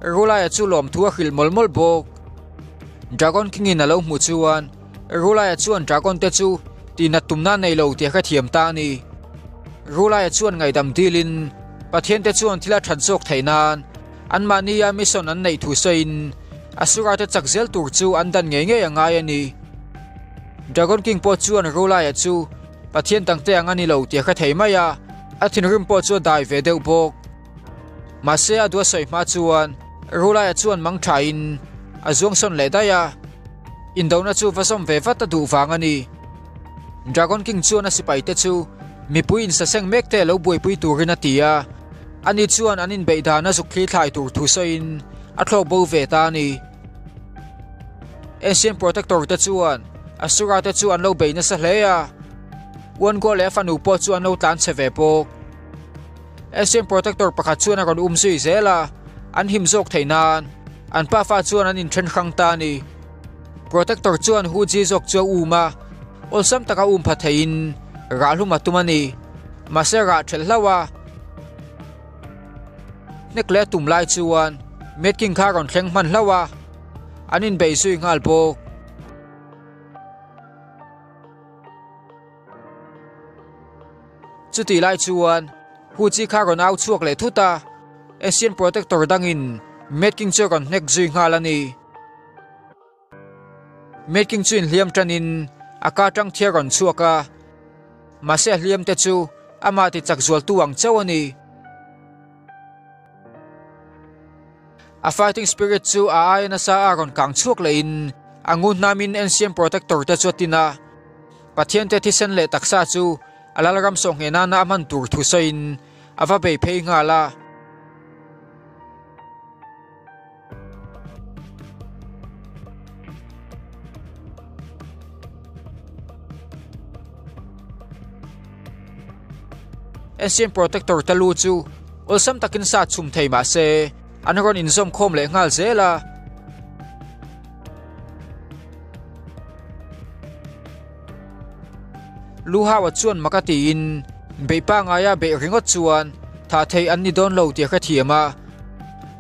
Rulaia chu lawmthu a hrilh mawlh mawlh bawk. Dragon King in a lo hmuh chuan Rulaia chuan Dragon te chu tihnat tumna a nei lo tih a hrethiam ta a ni. Rulaia chuan ngaihdam dilin Pathian te chuan thil a that zawk theih nan anmahnia mission an neih thu sawiin Asura te chak zel tur chu an dan ngei ngei a ngai a ni. Dragon King pawh chuan Rulaia chu Pathian dangte ang a ni lo tih a hre thei mai a, a thinrim pawh chu a dai ve deuh bawk. Mahse a duh a sawi hma chuan Rulaia chuan mang thain a zuang sawn leh daih a, indona chu va zawm ve vat a duh vang a ni. Dragon King chuan a sipaite chu mipui insaseng mek te lo buaipui turin a ti a, ani chuan an inbeih dan a zuk thli thlai tur thu sawiin a thlawk bo ve ta a ni. Ancient Protector te chuan Asura te chu an lo bei nasa hle a, Uango leh a fanu pawh chu an lo tlan chhe ve bawk. Ancient Protector pakhat chuan a rawn um zui zel a, an him zawk theih nan an pafa chuan an inthen hrang ta a ni. Protector chuan Hu Ji zawk chu a um a, awlsam taka um pha theiin rah hlum a tum a ni. Mahse rah thelh hlauh a, hnek leh a tum lai chuan Mad King kha a rawn thleng hman hlauh a, an inbeih zui nghal bawk. Chutih lai chuan Hu Chi kha rawn au chhuak leh thut a, Asian Protector dangin Mad King chu a rawn hnek zui nghal a ni. Mad King chu inhliam tanin a ka tang thia rawn chhuak a, mahse a hliam te chu amah ti chak zualtu ang chauh a ni. A fighting spirit chu a aia nasa a rawn kang chhuak lehin a ngu hnamin Ancient Protector te chu a tin a. Pathian te thisen leh taksa chu a lalram sawhngheh nana a hman tur thu sawiin a va bei phei nghal a. Ancient Protector te lu chu awlsam takin sa chhum thei mah se an rawn inzawm khawm leh nghal zel a. Luhawa chuan mak a tiin beih pangaia beih ringawt chuan thah theih an ni dawn lo tih a hrethiam a.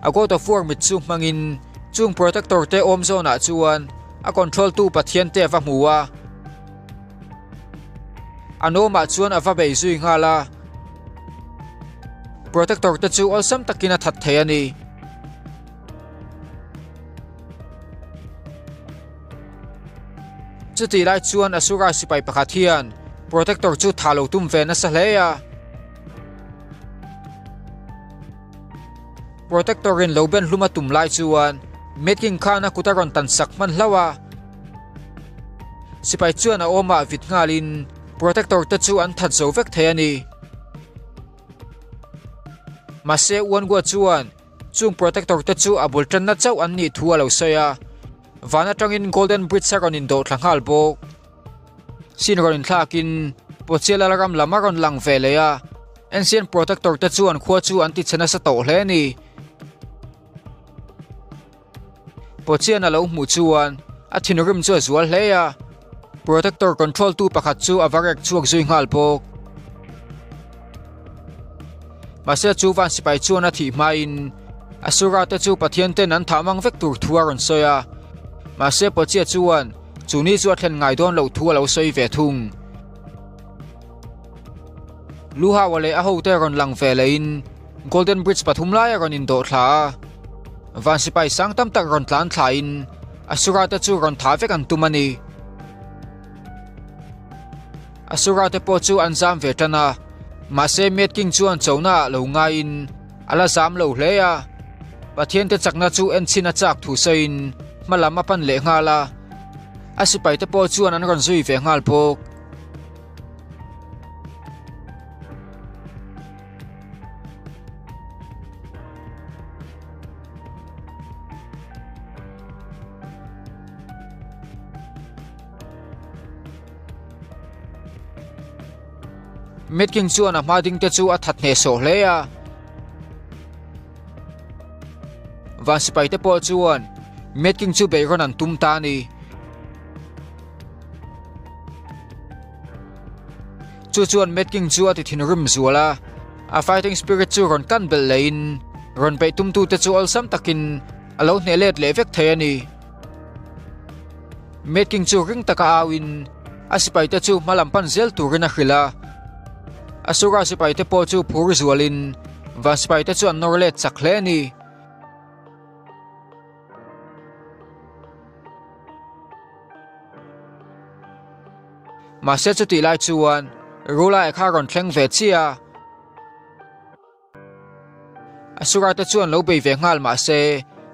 A God of War mit chu hmangin chung Protector te awm zawnah chuan a control tu Pathian te a va hmu a. A nawmah chuan a va bei zui nghal a. Protector te chu awlsam takin a that thei a ni. Chutih lai chuan Asura sipai pakhat hian Protector chu tha lo tum ve nasa hle a. Protector in lo ben hlum a tum lai chuan Mad King khan a kut a rawn tan sak hman hlauh a. Sipai chuan a awmah vit nghalin Protector te chu an that zo vek thei a ni. Mahse Uangua chuan Chung protector te chu a bul tanna chauh an nih thu a lo sawi a, van atangin Golden Bridge a rawn indawh thla nghal bawk. Scene rawn inthlakin Pochia Lalram lam a rawn lang ve leh a, Ancient Protector te chuan khua chu an tichhe nasa tawh hle a ni. Pochian a lo hmuh chuan a thinrim chu a zual hle a, Protector control tu pakhat chu a va rek chhuak zui nghal bawk. Mahse chu van sipai chuan a thih hmain Asura te chu Pathian ten an thah mang vek tur thu a rawn sawi a, mahse Pochia chuan chu ni chu a thlen ngai dawn loh thu a lo sawi ve thung. Luhawa leh a hote rawn lang ve lehin Golden Bridge pathum lai a rawn indawh thla a, van sipai sang tam tak rawn tlan thlain Asura te chu rawn thah vek an tum a ni. Asura te pawh chu an zam ve tan a, mahse Mad King chuan chona ah lo ngaiin a la zam lo hle a, Pathian te chakna chu enchhin a chak thu sawiin hma lam a pan leh nghal a, a sipai te pawh chuan an rawn zui ve nghal bawk. Mad King chuan a hma ding te chu a that hnehsawh hle a. Van sipai te pawh chuan Mad King chu beihrawn an tum ta a ni. Chu chuan Mad King chu a ti thinrim zual a, a fighting spirit chu rawn kan belh lehin rawn beih tumtute chu awlsam takin a lo hneh let leh vek thei a ni. Mad King chu ring taka auin a sipaite chu hma lam pan zel turin a hrilh a. Asura sipaite pawh chu phur zualin van sipaite chu an nawr let chak hle a ni. Mahse chutih lai chuan Rulai kha a rawn thleng ve chiah a. Asura te chuan lo bei ve nghal mahse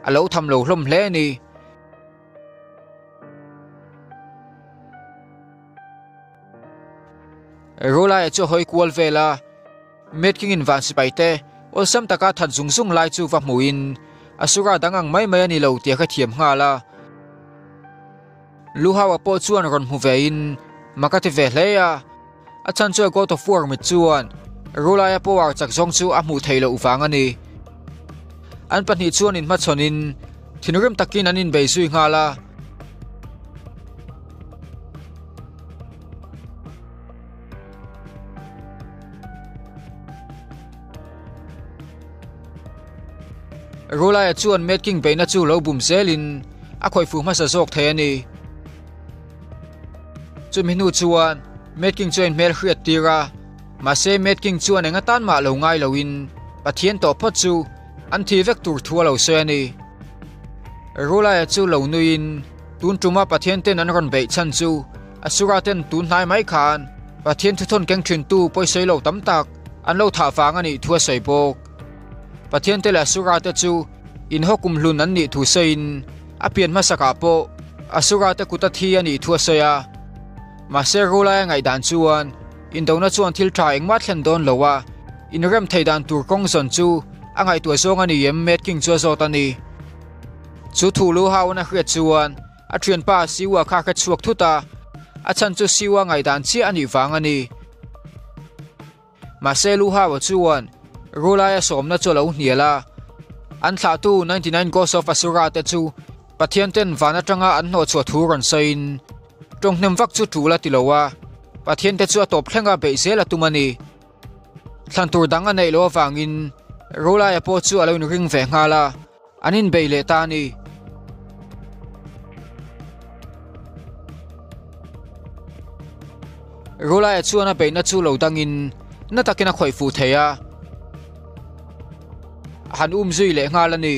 a lo tham lo hlawm hle a ni. Rulaia chu a hawi kual vel a, Mad King in van sipai te awlsam taka that zung zung lai chu va hmuhin Asura dang ang mai mai a ni lo tih a hrethiam nghal a. Luhaua pawh chuan rawn hmu vein mak a ti ve hle a, a chhan chu a God of War mit chuan Rulaia power chak zawng chu a hmuh theih loh vang a ni. An pahnih chuan inhmachhawnin thinrim takin an inbei zui nghal a. Rulaia chuan Mad King beihna chu lo bum zelin a khawih fuh hmasa zawk thei a ni. Chumi hnu chuan Mad King chuan hmel hriat tir a, mahse Mad King chuan eng atan mah lo ngai loin Pathian tawh phawt chu an thi vek tur thu a lo sawi a ni. Rulaia chu lo nuiin tun tuma Pathian ten an rawn beih chhan chu Asura ten tun hnai mai khan Pathian thuthawn keng thintu pawisawi lo tam tak an lo thah vang a nih thu a sawi bawk. Pathian te leh Asura te chu inhaw kum hlun an nih thu sawiin a pian hmasakah pawh Asura te kut a thi a nih thu a sawi a. Mahse Rulaia ngaihdan chuan indona chuan thil tha engmah thlen dawn lo a, inrem thei dan tur kawng zawn chu a ngaihtuah zawng a ni em Mad King chu a zawt a ni. Chu thu lu hauan a hriat chuan A thianpa Siwa kha ka chhuak thut a, a chhan chu Siwa ngaihdan chiah a nih vang a ni. Mahse Luhawa chuan Rulaia sawmna chu a lo hnial a, an thlahtu 99 Ghosts of Asura te chu Pathian ten van atanga an hnawhchhuah thu rawn sawiin tawnghnem vak chu tul a ti lo a, Pathian te chu a tawp thlenga beih zel a tum a ni. Thlan tur dang a neih loh avangin Rulaia pawh chu a lo inring ve nghal a. An inbei leh ta a ni. Rulaia chuan a beihna chu lo dangin na takin a khawih fuh thei a, a han um zui leh nghal a ni.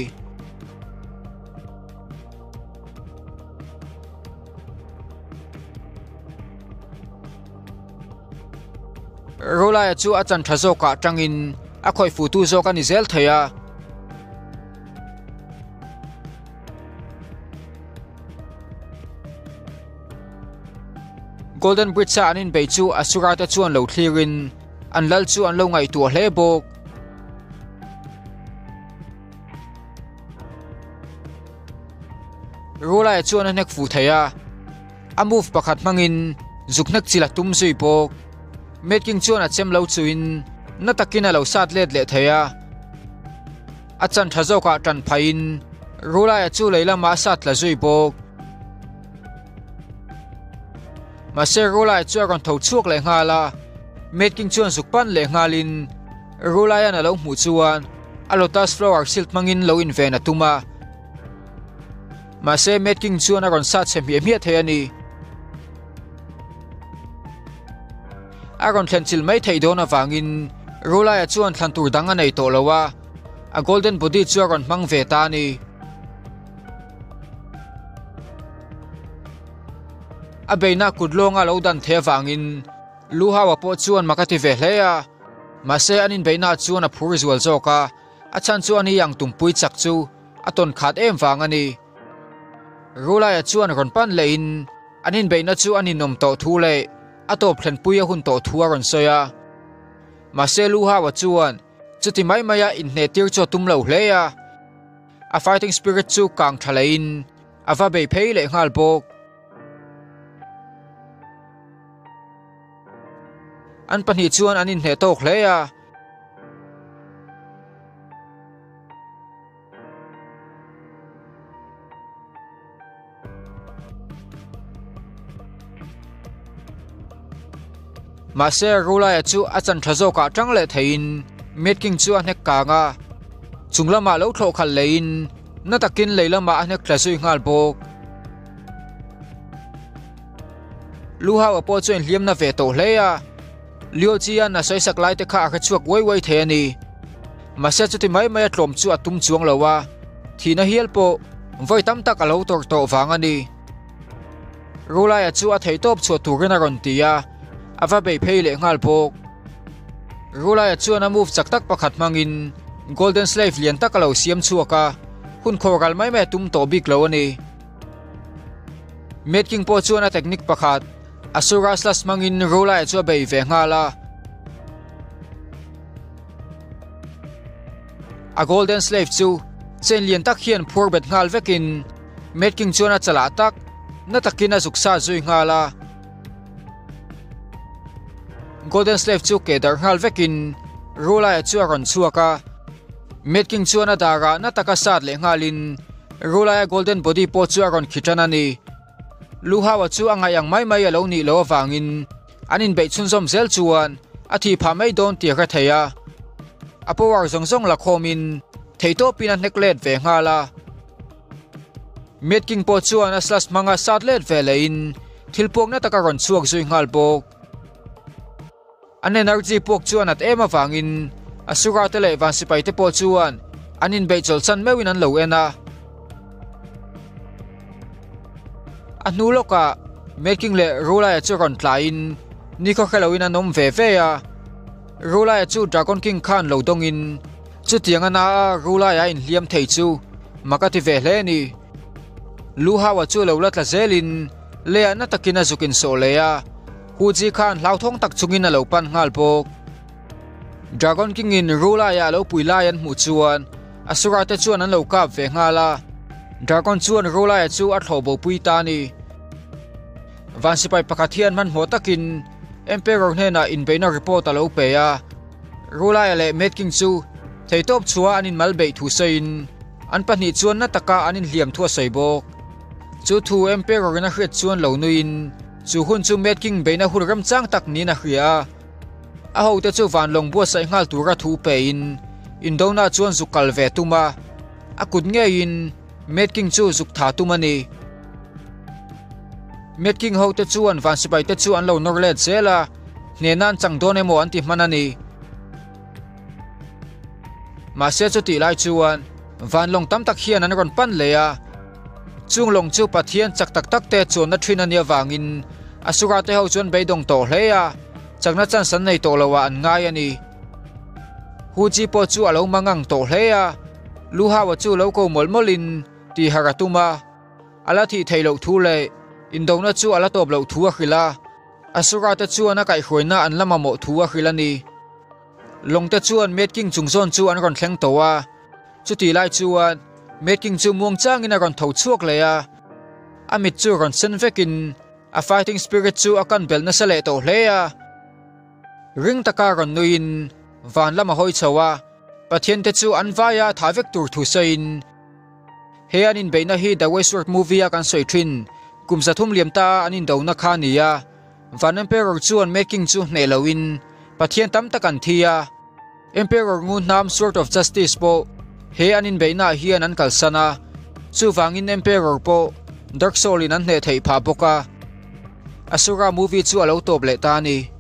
Rulaia chu a chan tha zawkah tangin a khawih fuhtu zawk a ni zel thei a. Golden Bridge a an inbei chu Asura te chuan lo thlirin an lal chu an lo ngaihtuah hle bawk. Rulai chuan a hnek fuh thei a, a move pakhat hmangin zuk hnek chil a tum zui bawk. Mad King chuan a chem lo chuin na takin a lo sat let leh thei a. A chan tha zawkah tan phaiin Rulaia chu lei lamah a sat tla zui bawk. Mahse Rulaia chu a rawn tho chhuak leh nghal a, Mad King chuan zuk pan leh nghalin Rulaia'n a lo hmuh chuan a lotus flower shield hmangin lo inven a tum a. Mahse Mad King chuan a rawn sat chhe hmiah hmiah thei a ni. A rawn thlen chilh mai theih dawn avangin Rulaia chuan thlan tur dang a nei tawh lo a, a golden body chu a rawn hmang ve ta a ni. A beina kut lawnga lo dan thei avangin Luhaua pawh chuan mak a ti ve hle a, mahse an inbeihna chuan a phur zual zawk a, a chhan chu ani ang tumpui chak chu a tawn khat em vang a ni. Rulaia chuan rawn pan lehin an inbeihna chu a ninawm tawh thu leh a tawp thlenpui a hun tawh thu a rawn sawi a. Mahse Luhaua chuan chuti mai maia inhneh tir chu a tum lo hle a, a fighting spirit chu kang tha lehin a va bei phei leh nghal bawk. An pahnih chuan an inhneh tawk hle a. Mahse Rulaia chu a chan tha zawkah tang leh theiin Mad King chu a hnek kang a, chung lamah lo thlawh khalh leiin na takin lei lamah a hnek thla zui nghal bawk. Lu Hao-a pawh chu a inhliam na ve tawh hle a, Liu Ji-a'n a sawisak lai te kha a hrechhuak uai uai thei a ni. Mahse chuti mai mai a tlawm chu a tum chuang lo a, thihna hial pawh vawi tam tak a lo tawrh tawh vang a ni. Rulaia chu a theihtawp chhuah turin a rawn ti a, a va bei phei leh nghal bawk. Rulaia chuan a move chak tak pakhat hmangin Golden Slave lian tak a lo siam chhuak a, hun khawr ral mai mai a tum tawh bik lo a ni. Mad King pawh chuan a technique pakhat Asura Slash hmangin Rulaia chu a bei ve nghal a. A Golden Slave chu chain lian tak hian phur bet nghal vekin Mad King chuan a chalah tak na takin a zuk sa zui nghal a. Golden Slave chu ke darh nghal vekin Rulaia chu a rawn chhuak a. Mad King chuan a darah na taka sat leh nghalin Rulaia Golden Body pawh chu a rawn khi tan a ni. Lu Hao-a chu a ngaih ang mai mai a lo nih loh avangin an inbeih chhunzawm zel chuan a thih phah mai dawn tih a hre thei a. A power zawng zawng la khawmin theihtawpin a hnek let ve nghal a. Mad King pawh chuan a slash hmanga sat let ve lehin thil puakna tak a rawn chhuak zui nghal bawk. An energy puak chu a nat em avangin Asura te leh van sipai te pawh chuan an inbeih chawlhsan meuhin an lo en a. A hnu lawkah Mad King leh Rulaia chu rawn tlaiin nikhaw hre loin an awm ve ve a. Rulaia chu Dragon King khan lo dawngin chutiang a na a Rulaia a inhliam thei chu mak a ti ve hle a ni. Lu Hao-a chu lo la tla zelin leiah na takin a zuk insawh leh a. Hu Ji khan hlauthawng tak chungin a lo pan nghal bawk. Dragon King in Rulai-a a lo pui lai an hmuh chuan Asura te chuan an lo kap ve nghal a. Dragon chuan Rulai-a chu a thlawh bo pui ta a ni. Van sipai pakhat hian hmanhmawh takin Emperor hnenah inbeihna report a lo pe a. Rulai-a leh Mad King chu theitawp chhuah an inmal beih thu sawiin an pahnih chuan na taka an inhliam thu a sawi bawk. Chu thu Emperor-in a hriat chuan lo nuiin Chu hun chu Mad King beihna hun remchang tak niin a hria a. A hote chu vanlawng buatsaih nghal tura thu pein Indona chuan zuk kal ve tum a, a kut ngeiin Mad King chu zuk tha tum a ni. Mad King hote chuan van sipaite chu an lo nawr let zel a, hnehna an chang dawn emaw an ti hman a ni. Mahse chutih lai chuan vanlawng tam tak hian an rawn pan leh a. Chung lawng chu Pathian chak tak tak te chuanna thin a nih avangin Asura te ho chuan beidawng tawh hle a, chakna chance an nei tawh lo ah an ngai a ni. Hu Ji pawh chu a lo mangang tawh hle a, Lu Hao-a chu lo ko mawlh mawlhin tihharh a tum a, a la thih theih loh thu leh indona chu a la tawp loh thu a hrilh a, Asura te chuan a kaihhruaina an la mamawh thu a hrilh a ni. Lawng te chuan Mad King chung zawn chu an rawn thleng tawh a. Chutih lai chuan Mad King chu muang changin a rawn tho chhuak leh a, a mit chu rawn sen vekin a fighting spirit chu a kan belh nasa leh tawh hle a. Ring taka rawn nuiin van lam a hawi chho a, Pathian te chu an vaia a thah vek tur thu sawiin he an inbeihna hi The Westworld movie a kan sawi thin kum 300 liam ta a an indona kha a ni a, Van Emperor chuan Mad King chu hneh loin Pathian tam tak an thi a. Emperor Ngu Hnam Sword of Justice pawh he an inbeihnaah hian an kalsan a, chuvangin Emperor pawh Dark Soul in an hneh theih phah bawk a. Asura movie chu a lo tawp leh ta a ni.